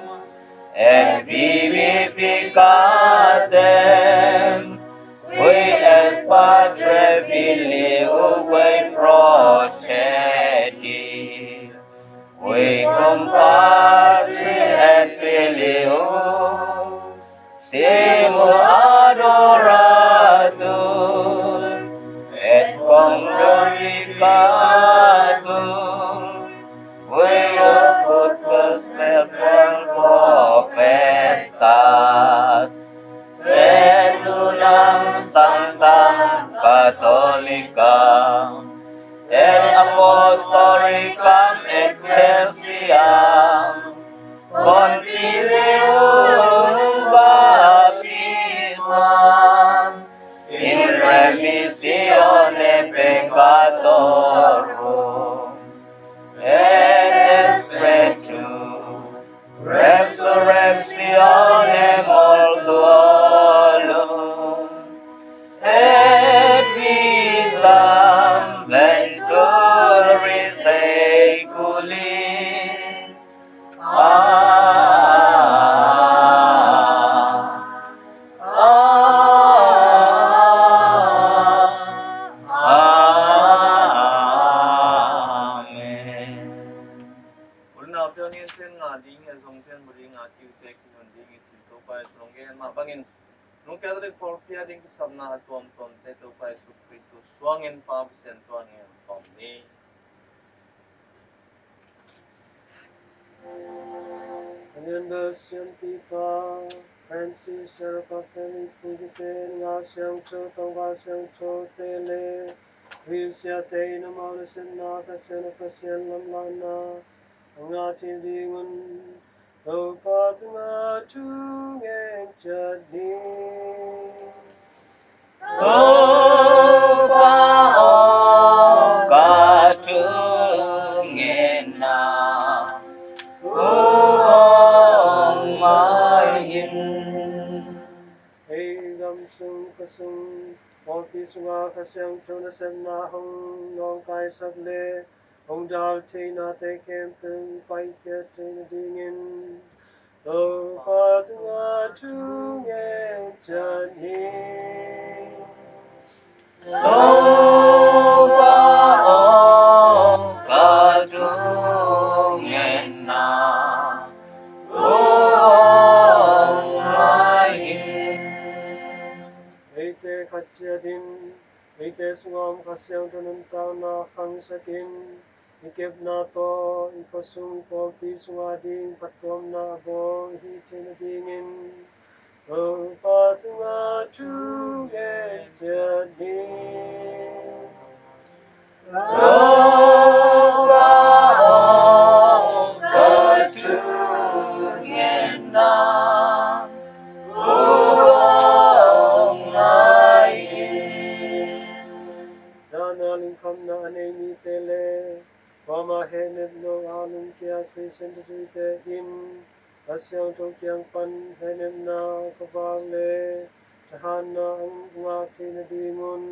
et vivificatem, qui es Patre Filii, uque procedit, qui cum Patri et Filii simul adoratur et cum glorificatur, qui locutus per profetas, et unam sanctam catholicam et apostolicam ecclesiam, confiteor unum baptismam in remissione peccatorum, et spiritu resurrectione mortuorum, et vitam venturi saeculi. Amen. Amen. Unau piang in pen nga ding e zong pen bu ding a kiu te kinun ding i cin Topa Jesu long gen mah bangin Nung Catholic pawlpi a ding kisapna a tuamtuamte Topa Jesu Kristu suangin Pa Pasian tuan ngen tawm ni. Kan lian bel siampipa Francis Xavier Pape Felix Pugite, Nungak Siangtho, Tangval Siangthote le huisiate in amau nasepna Kha Siangtho Pasian lamlahna a ngah theih nadingun Topa tungah thu ngen ciat ni. Topa aw, ka thu ngenna uh hong mai in. Ei gam sung khuasung pawlpi sungah Kha Siangtho nasepna hong nawngkaisak le hong dal theihnate khempeuh paipih theih nadingin Topa tungah thu ngen ciat ni. Topa aw, ka thu ngenna uh hong mai in. Eite khat ciatin eite sungah om Kha Siangtho nuntakna khangsakin i kepna tawh i khuasung i pawlpi sungah ding phattuamna a bawl i hih theih nadingin Topa tungah thu ngen ciat ni. Topa aw, ka thu ngenna uh hong mai in. Dahna lungkhamna a nei mite le kuamah hehnep lo a lungkia Khristian thuzuite in Kha Siangtho kiang pan hehnepna khuavak le thahatna a ngah theih nadingun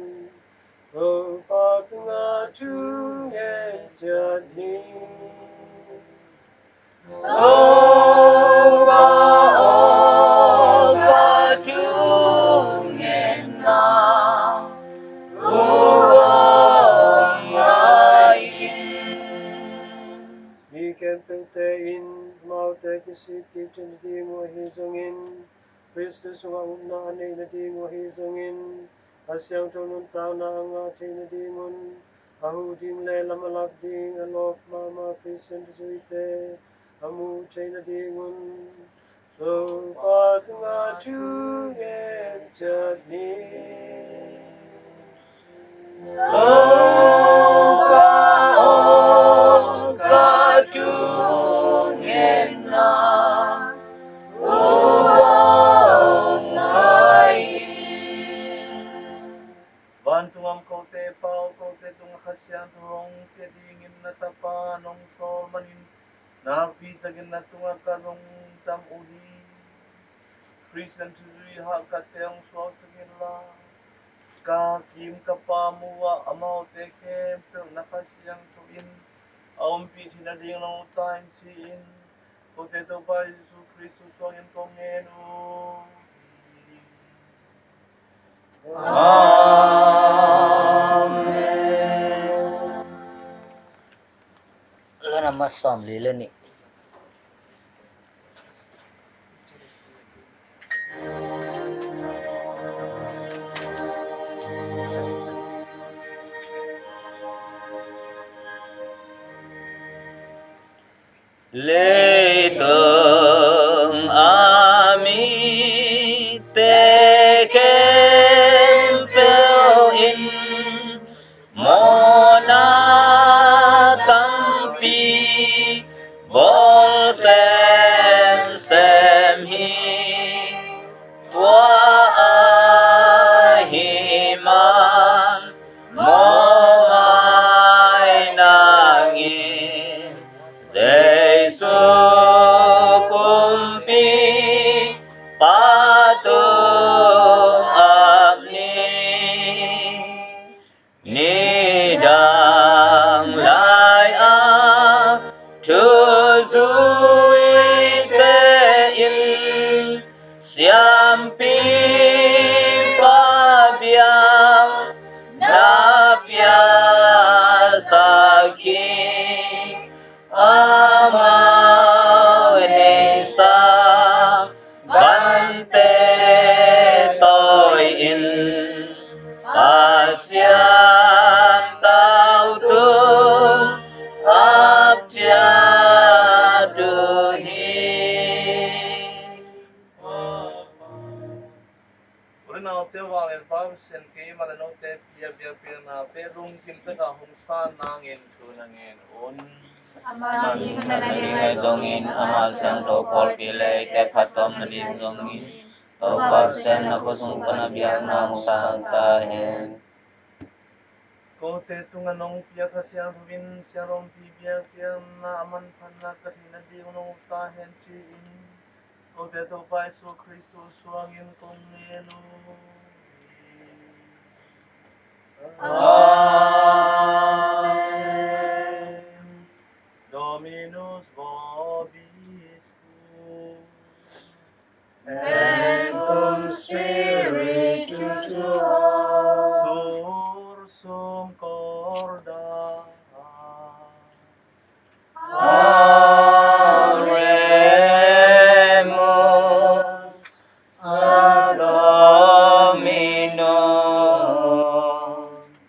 Topa tungah thu ngen ciat ni. Topa aw, ka thu ngenna uh hong mai in. Mi khempeuhte in amaute kisik kik theih nading uh ahi zongin Khristu sungah upna a neih nading uh ahi zongin Kha Siangtho nuntakna a ngah theih nadingun a huh ding le lam a lak ding a lawp mahmah Khristian thuzuite a muh theih nadingun Topa tungah thu ngen ciat ni. Topa aw, ka thu ngenna uh hong mai in. Vantung a om kote Pa aw, kote Kha Siangtho hong pia dingin na Tapa nong sawl manin nakpi takin na tungah ka lungdam uh hi. Khristian thuzui hahkatte hong suaksak inla, ka kim ka pam uh ah amaute khempeuh na Kha Siangtho in a ompih theihna ding nong ut ta hen, ci-in kote Topa Jesu Khristu suangin kong ngen uh hi. Amen. Lana masam lele ni. Leitung a mite khempeuh in mawhna tampi bawl semsem hi. Tua ahih man mawhmaina ngin Jesu kumpi patung ap ni. Nidang lai-a thuzuite in siampipa biang na piaksak hi. Amau neihsa vante tawi-in Pasian tau tung ap ciat uh hi. U le naute, vanglian Pa Pasian, keimah le note biakpiakna pen lungkim takin hong san nangin thu na ngen un. Amah in a ding a zongin, amah siangtho pawlpi le eite phattuamna ding zongin, Topa Pasian na khuasung pan a biakna hong sang ta hen. Kote tungah nong piak Kha Siangtho in sianglawmpi biakpiakna a manphatna ka theihna ding nong uk ta hen, ci-in kote Topa Jesu Khristu suangin kong ngen uh hi. Amen. Dominus vobiscum. Et cum spiritu tuo. Sursum corda. Oremus ad Dominum.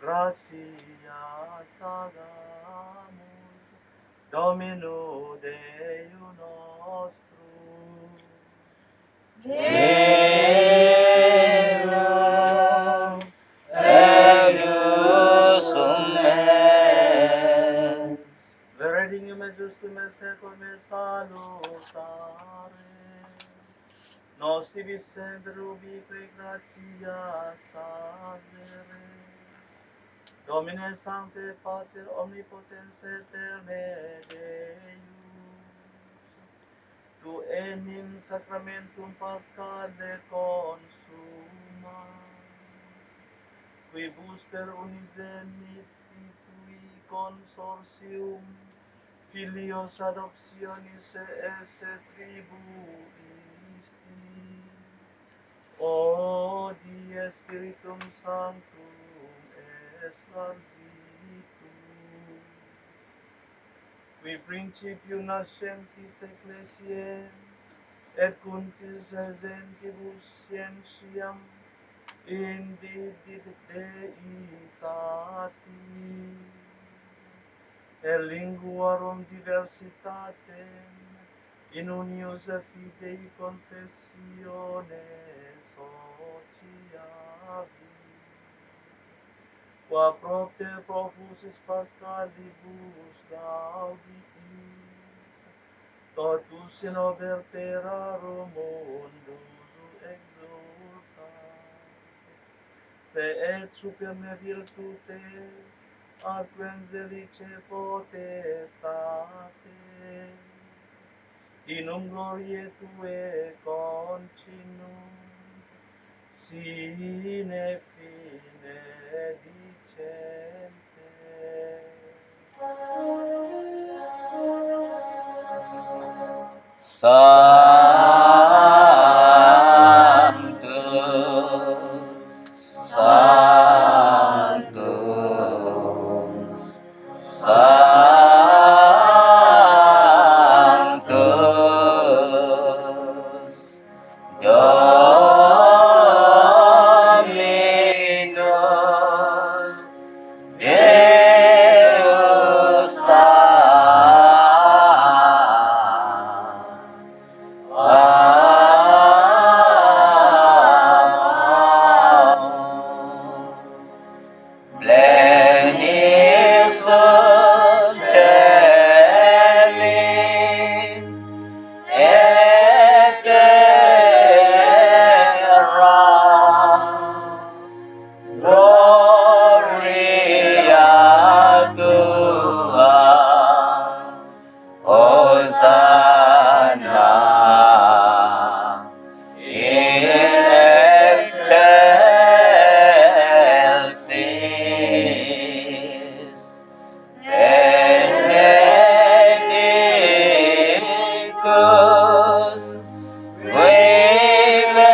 Gratias sagamus Domino Deo nostro. Deo, Deo sume. The reading of Matthew's Gospel. Salutare. Nos tibi semper ubi que gratia sazere. Domine sancte Pater omnipotens et aeterne Deus, tu enim sacramentum Paschale consumas, quibus per unigenitui consortium Filius adoptionis esse tribuisti. Hodie Spiritum Sanctum exercitur, qui principiu nascentis ecclesiae et cunctis gentibus scientiam indebit Deitatis, et linguarum diversitatem in unius fidei confessione sociavit, qua propter profusis Pascalibus gaudiit, totus in oberterarum undusu exultat. Se et superne virtutes Advent zelice potestate, in glorie tuae continuo, sine fine dicente. Sanctus, Sanctus, Sanctus, Dominus Deus Sabaoth. Pleni sunt caeli et terra gloria tua. Hosanna in excelsis, benedictus qui venit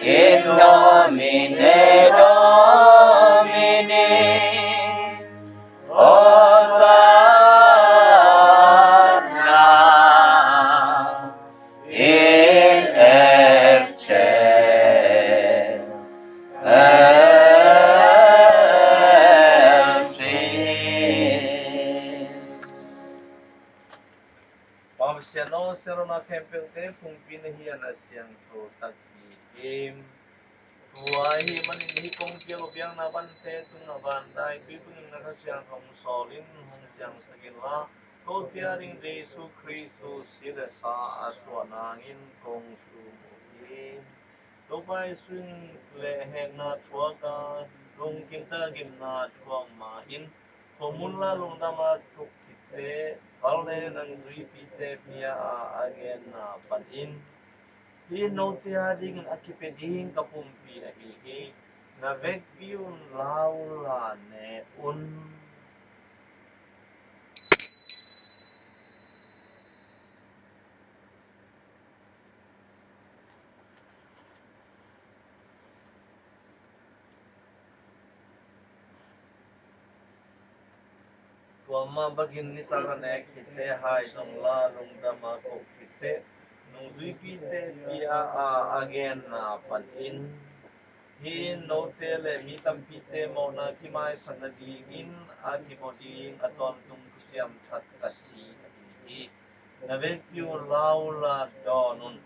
in nomine Domini. Hosanna in excelsis. Pasian aw, siahlawhna khempeuhte phungpi na hi a, na siangtho tak hi. Tua ahih manin hih kong piak biakna bante tungah van dai tui tungin na Kha Siangtho hong sawl in, hong ciangsak inla, kote ading Jesu Khrist si le sa a suahna hangin kong sum uh hi. Topa Jesu in le hekna thuak a, lungkim tak a gimna thuak ma-in, khomun la lungdam a kok khitte, bang le nang zuipite pia a, a genna panin, hih note adingin a kipia ding ka pumpi ahi hi. Na vekpi un, la unla ne un. Tua mah bangin nitak a nek khitte hai zong la lungdam a kok khitte, nungzuipite pia a, a genna panin, hih note le mi tampite mawhna kimaisak nadingin a kibawl ding a tawntung thusiam that ka si ahi hi. Na vekpi un, la unla dawn un.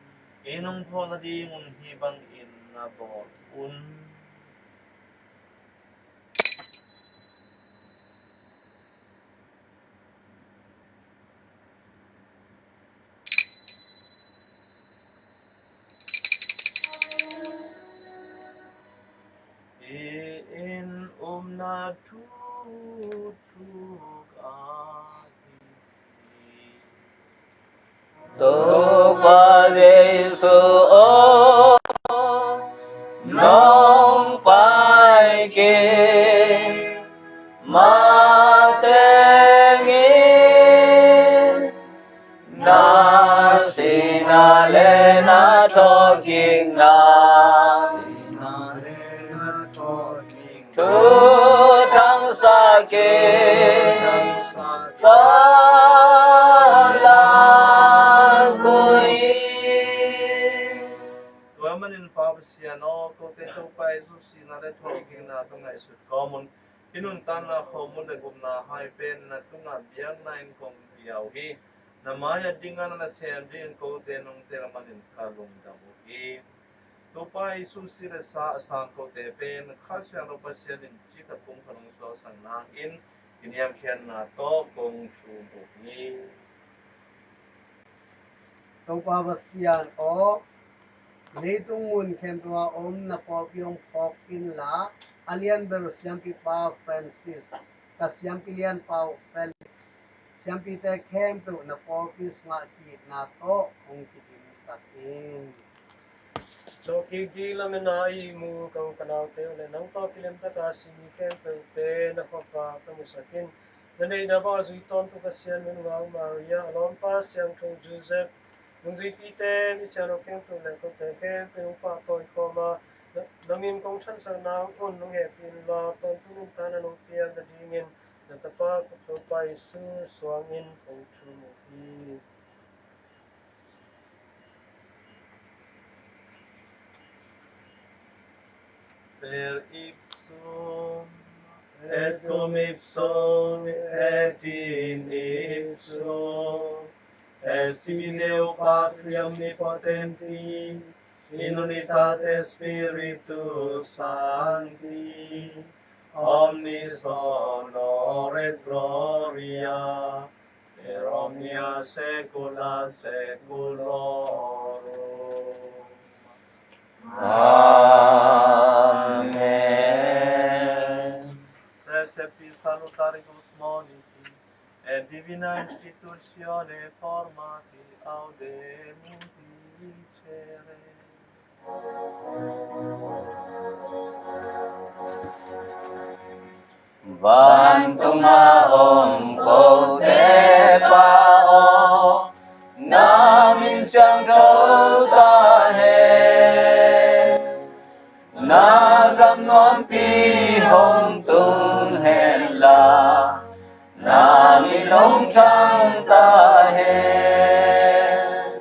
Kei nong phawk nadingun hih bangin na bawl un. Hih in upna thu thuk ahi hi. Topa Jesu aw, nong pai kik matengin, na sihna le na thawhkikna thuthangsak in, ka langkhuh hi. Tua manin Pa Pasian aw, kote Topa Jesu sihna le thawhkikna tawh ngaihsut kawm un. Hih nuntakna, khomun le gupna hai pen na tungah biakna in kong pia uh hi. Na mai-ah ding a, na nasem dingin kote nong tel manin ka lungdam uh hi. Topa Jesu si le sa a sang kote pen Kha Siangtho Pasian in cikhat pumkhat hong suahsak nangin, i niamkhiatna tawh kong thum uh hi. Topa Pasian aw, Leitung mun khempeuh a om na pawlpi hong phawk inla, a lianbel siampipa Francis, ka siampi lianpa uh Felix, siampite khempeuh na pawlpi sungah ki-itna tawh hong kidimsak in. Dawhkik ding lametna a ihmu ka u ka naute uh le nang tawh kilemtaka si mi khempeuhte na khuavak na musak in. Na neihna bang a zui tawntung Pasian minunga Maria, a lawmpa siangtho Joseph, nungzuipite, misiangtho khempeuh le kote khempeuh in hong pahtawi kawma, na, nangin kong thansakna hong un hong hehpih inla, tawntung nuntakna nong piak nadingin na tapa ka Topa Jesu suangin kong thum uh hi. Per ipsum, et cum ipsum, et in ipsum, et spiritu Patri omnipotenti, in unitate Spiritus Sancti, omnis honor et gloria per omnia saecula saeculorum. Amen. Recepit salutaribus moniti, et divina institutione formati audemus dicere. Vantung a om kote pa aw, na min siangtho ta hen. Na gam nuampi hong tung hen la, na min hong thang ta hen.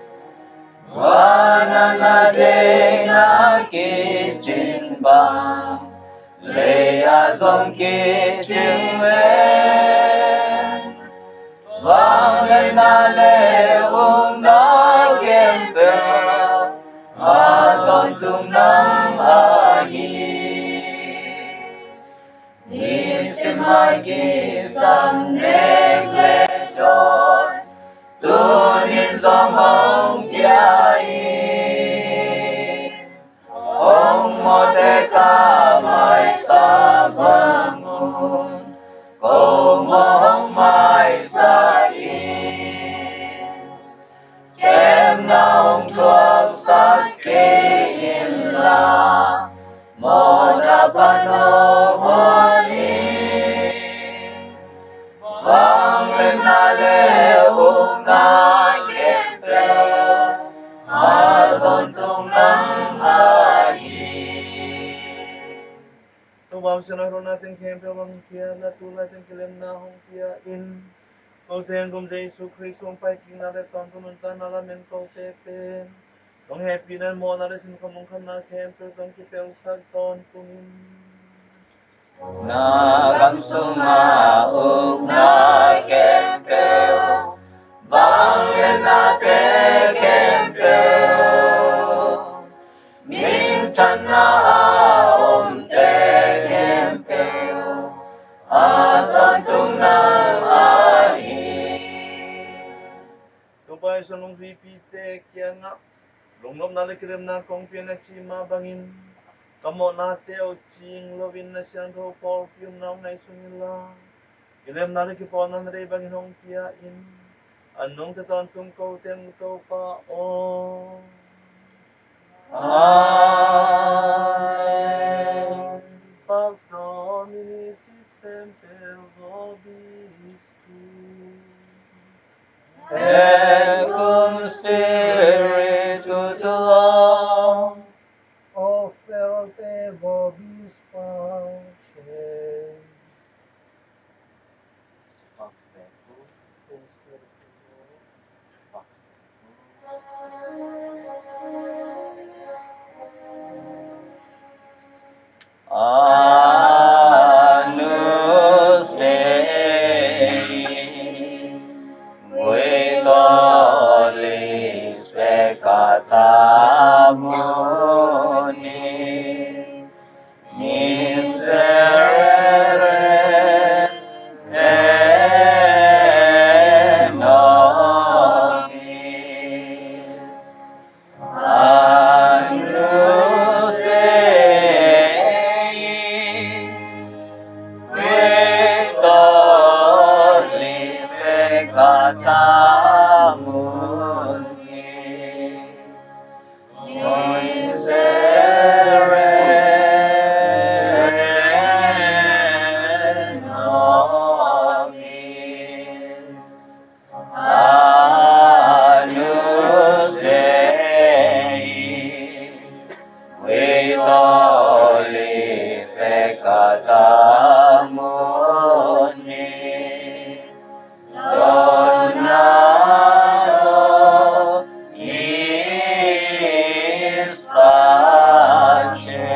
Van ah na deihna kicin bang, lei ah zong kicin ven. Vangliatna le ukna khempeuh, a tawntung nang ahi. Nisim a kisam nek le dawn, tuni-in zong hong pia in. Hong mawhte ka maisak bang un, ko maw hong maisak in. Kemna hong thuaksak kei inla, mawhna pan hong hon in. Vangliatna le ukna khempeuh, a tawntung nang ahi. Topa Pasian aw, i hong nate khempeuh hong pia in la, tu laitakin kilemna hong pia in. Kote hong kum Jesu Khrist hong paikikna le tawntung nuntakna lamen kote pen, hong hehpihna, mawhna le sinkhawm lungkhamna khempeuh tawh hong kipelhsak tawntung in. Na gam sunga ukna khempeuh, vangliatnate khempeuh, minthanna a omte khempeuh, a tawntung nang ahi. Topa Jesu, nungzuipite kiangah lungnopna le kilemna kong pia in a ci mah bangin, ka mawhnate uh cing loin na siangtho pawlpi umna hong ngaihsun inla, kilemna le kipawlna na deih bangin hong pia in. A nungta tawntung kote hong ut Topa aw. Amen. Pax Domini sit semper vobiscum. Et cum spiritu tuo. Oferte vobis paces. Agnus Dei, qui tollis peccata mundi, miserere nobis. Agnus tamu ni. Miserere nobis, Agnus Dei, qui tollis peccata mundi, dona nobis pace.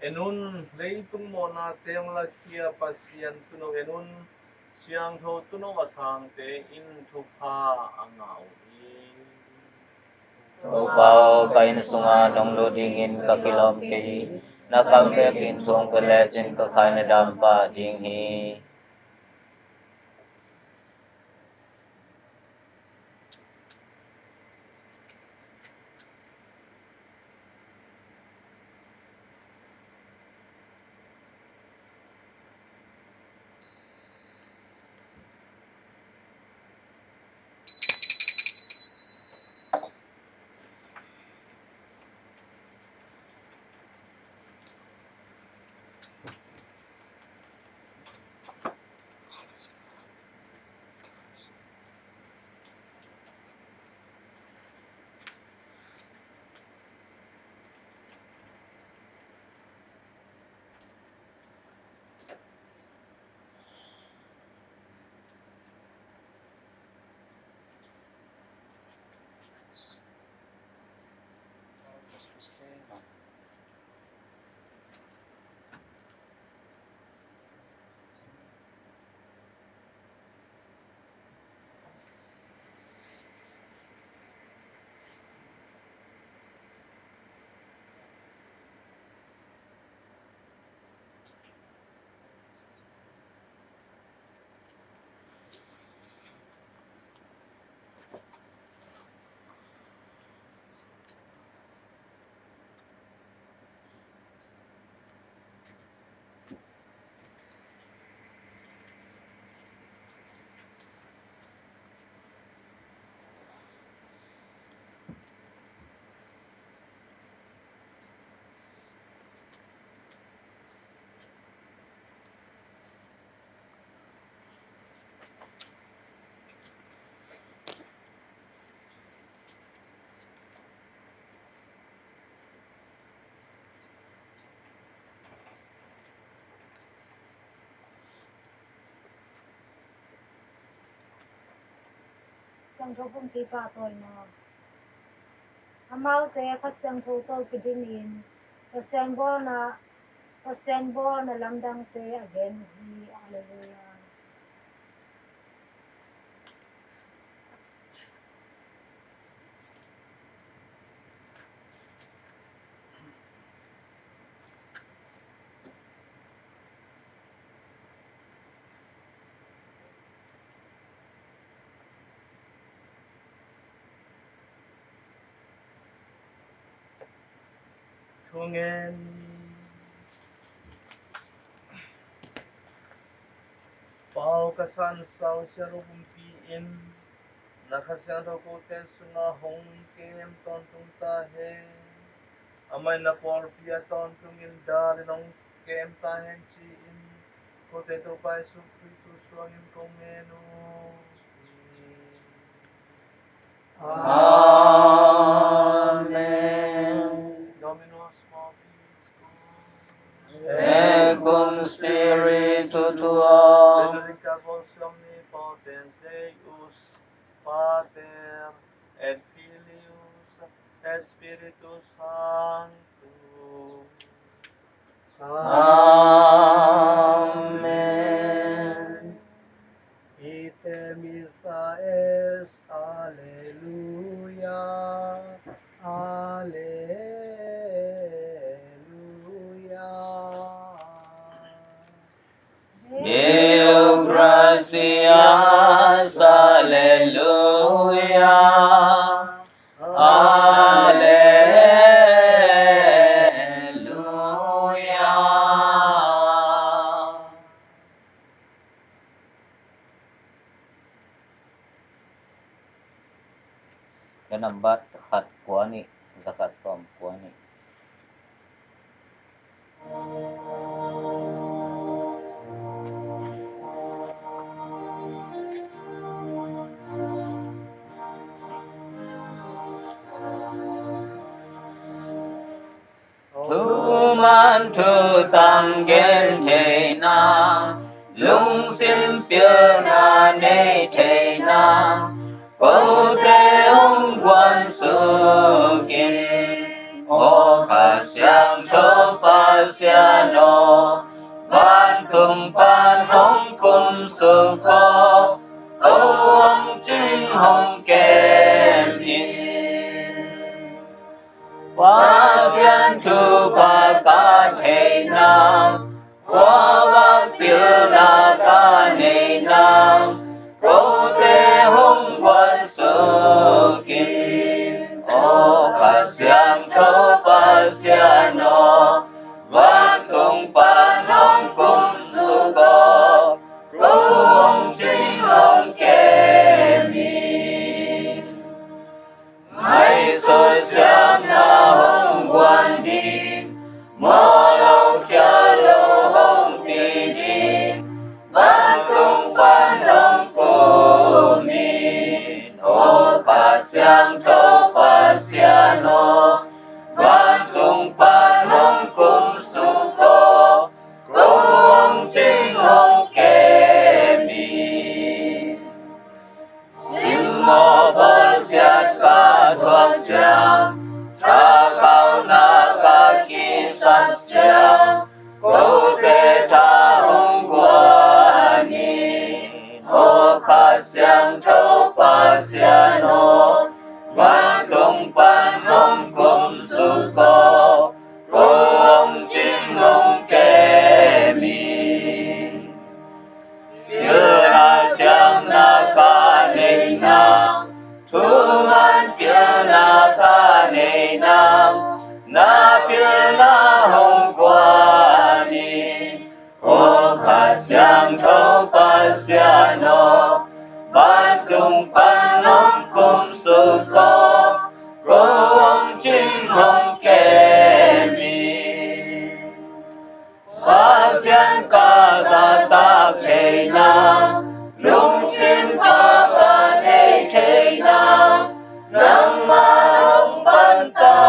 En un, leitung mawhnate hong lakhia Pasian Tuuno, en un, siangtho Tuuno, a sangte in thupha a ngah uh hi. Topa aw, ka inn sungah nong lut dingin ka kilawm kei hi. Na kam bekin thu hong pia lecin ka khaina dam pah ding hi. Siangtho Pumpi pahtawina. Amaute Kha Siangtho tawh kidingin Pasian bawlna, Pasian bawlna lamdangte a gen uh hi. Halleluiah. Thungen. Pa aw, ka sansau siangtho pumpi in na Kha Siangtho kote sungah hong kem tawntung ta hen. Amah in na pawlpi ah tawntungin dalin hong kem ta hen ci-in, kote Topa Jesu Khrist suangin kong ngen uh hi. Amen. Dominus vobiscum. Et cum spiritu tuo. Benedicta vos omnipotens Deus, Pater, et Filius, et Spiritus Sanctus. Amen. Ite missa est. Alleluia, alleluia. Deo gratias, alleluia, alleluia. nambat khat kua nih, za khat sawm kua nih. Thuman thutang gen theihna, lungsim pilna nei theihna, kote hong guan suk in. Aw Kha Siangtho Pasian aw, vantung pan hong kum suk aw, ko hong cing hong kem in. Pasian thupha ka theihna, khuavak pilna ka neihna, kote hong guan suk in. Aw Kha Siangtho Pasian aw, vantung pan hong kum suk aw, ko hong cing hong kem in. Ngaihsut siamna hong guan ding, mawh lo khial lo hong pia ding, vantung pan hong kum in. Aw Kha Siangtho Pasian aw, vantung pan hong kum suk aw, ko hong cing hong kem in. Simmawh bawlsiat ka thuak ciang, thakhauna ka kisap ciang, kote tha hong guan in. Aw Kha Siangtho Pasian aw, vantung pan hong kum suk aw, ko hong cing hong kem in. Pilna siamna ka neihna, thuman pilna ka neihna, na pilna hong guan in. Aw Kha Siangtho Pasian aw, vantung pan hong kum suk aw, ko hong cing hong kem in. Pasian ka zahtak theihna, lungsim pha ka nei theihna, nangmah hong pan ta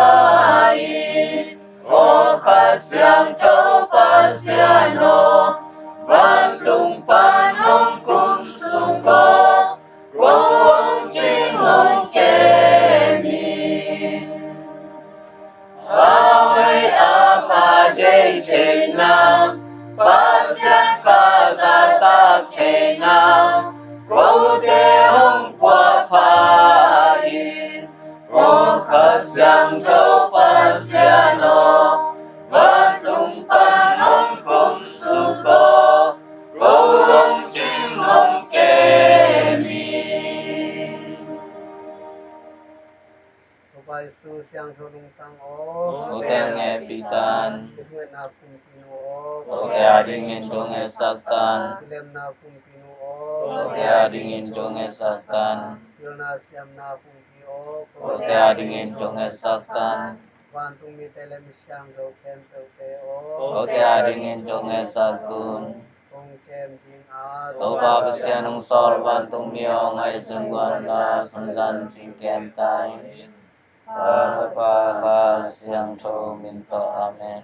in. Aw Kha Siangtho Pasian aw, vantung pan hong kum suk aw, ko hong cing hong kem in. A hoih a pha deih theihna, Pasian ka zahtak theihna, kote hong pua pha in. Aw Kha Siangtho Pasian aw, vantung pan hong kum suk aw, ko hong cing hong kem in. Topa Jesu siangtho lungtang aw, kote hong hehpih ta in. Thungetna kumpi nu aw, kote adingin thungetsak ta in. Kilemna kumpi nu aw, kote adingin thungetsak ta in. Pilna siamna kumpi aw, kote adingin thungetsak ta in. Vantung mite le mi siangtho khempeuhte aw, kote adingin thungetsak un. Hong kem ding a, Topa Pasian hong sawl vantung mi aw, ngaihsun guan la, sunzan cing kem ta in. Tapa, Kha Siangtho min tawh. Amen.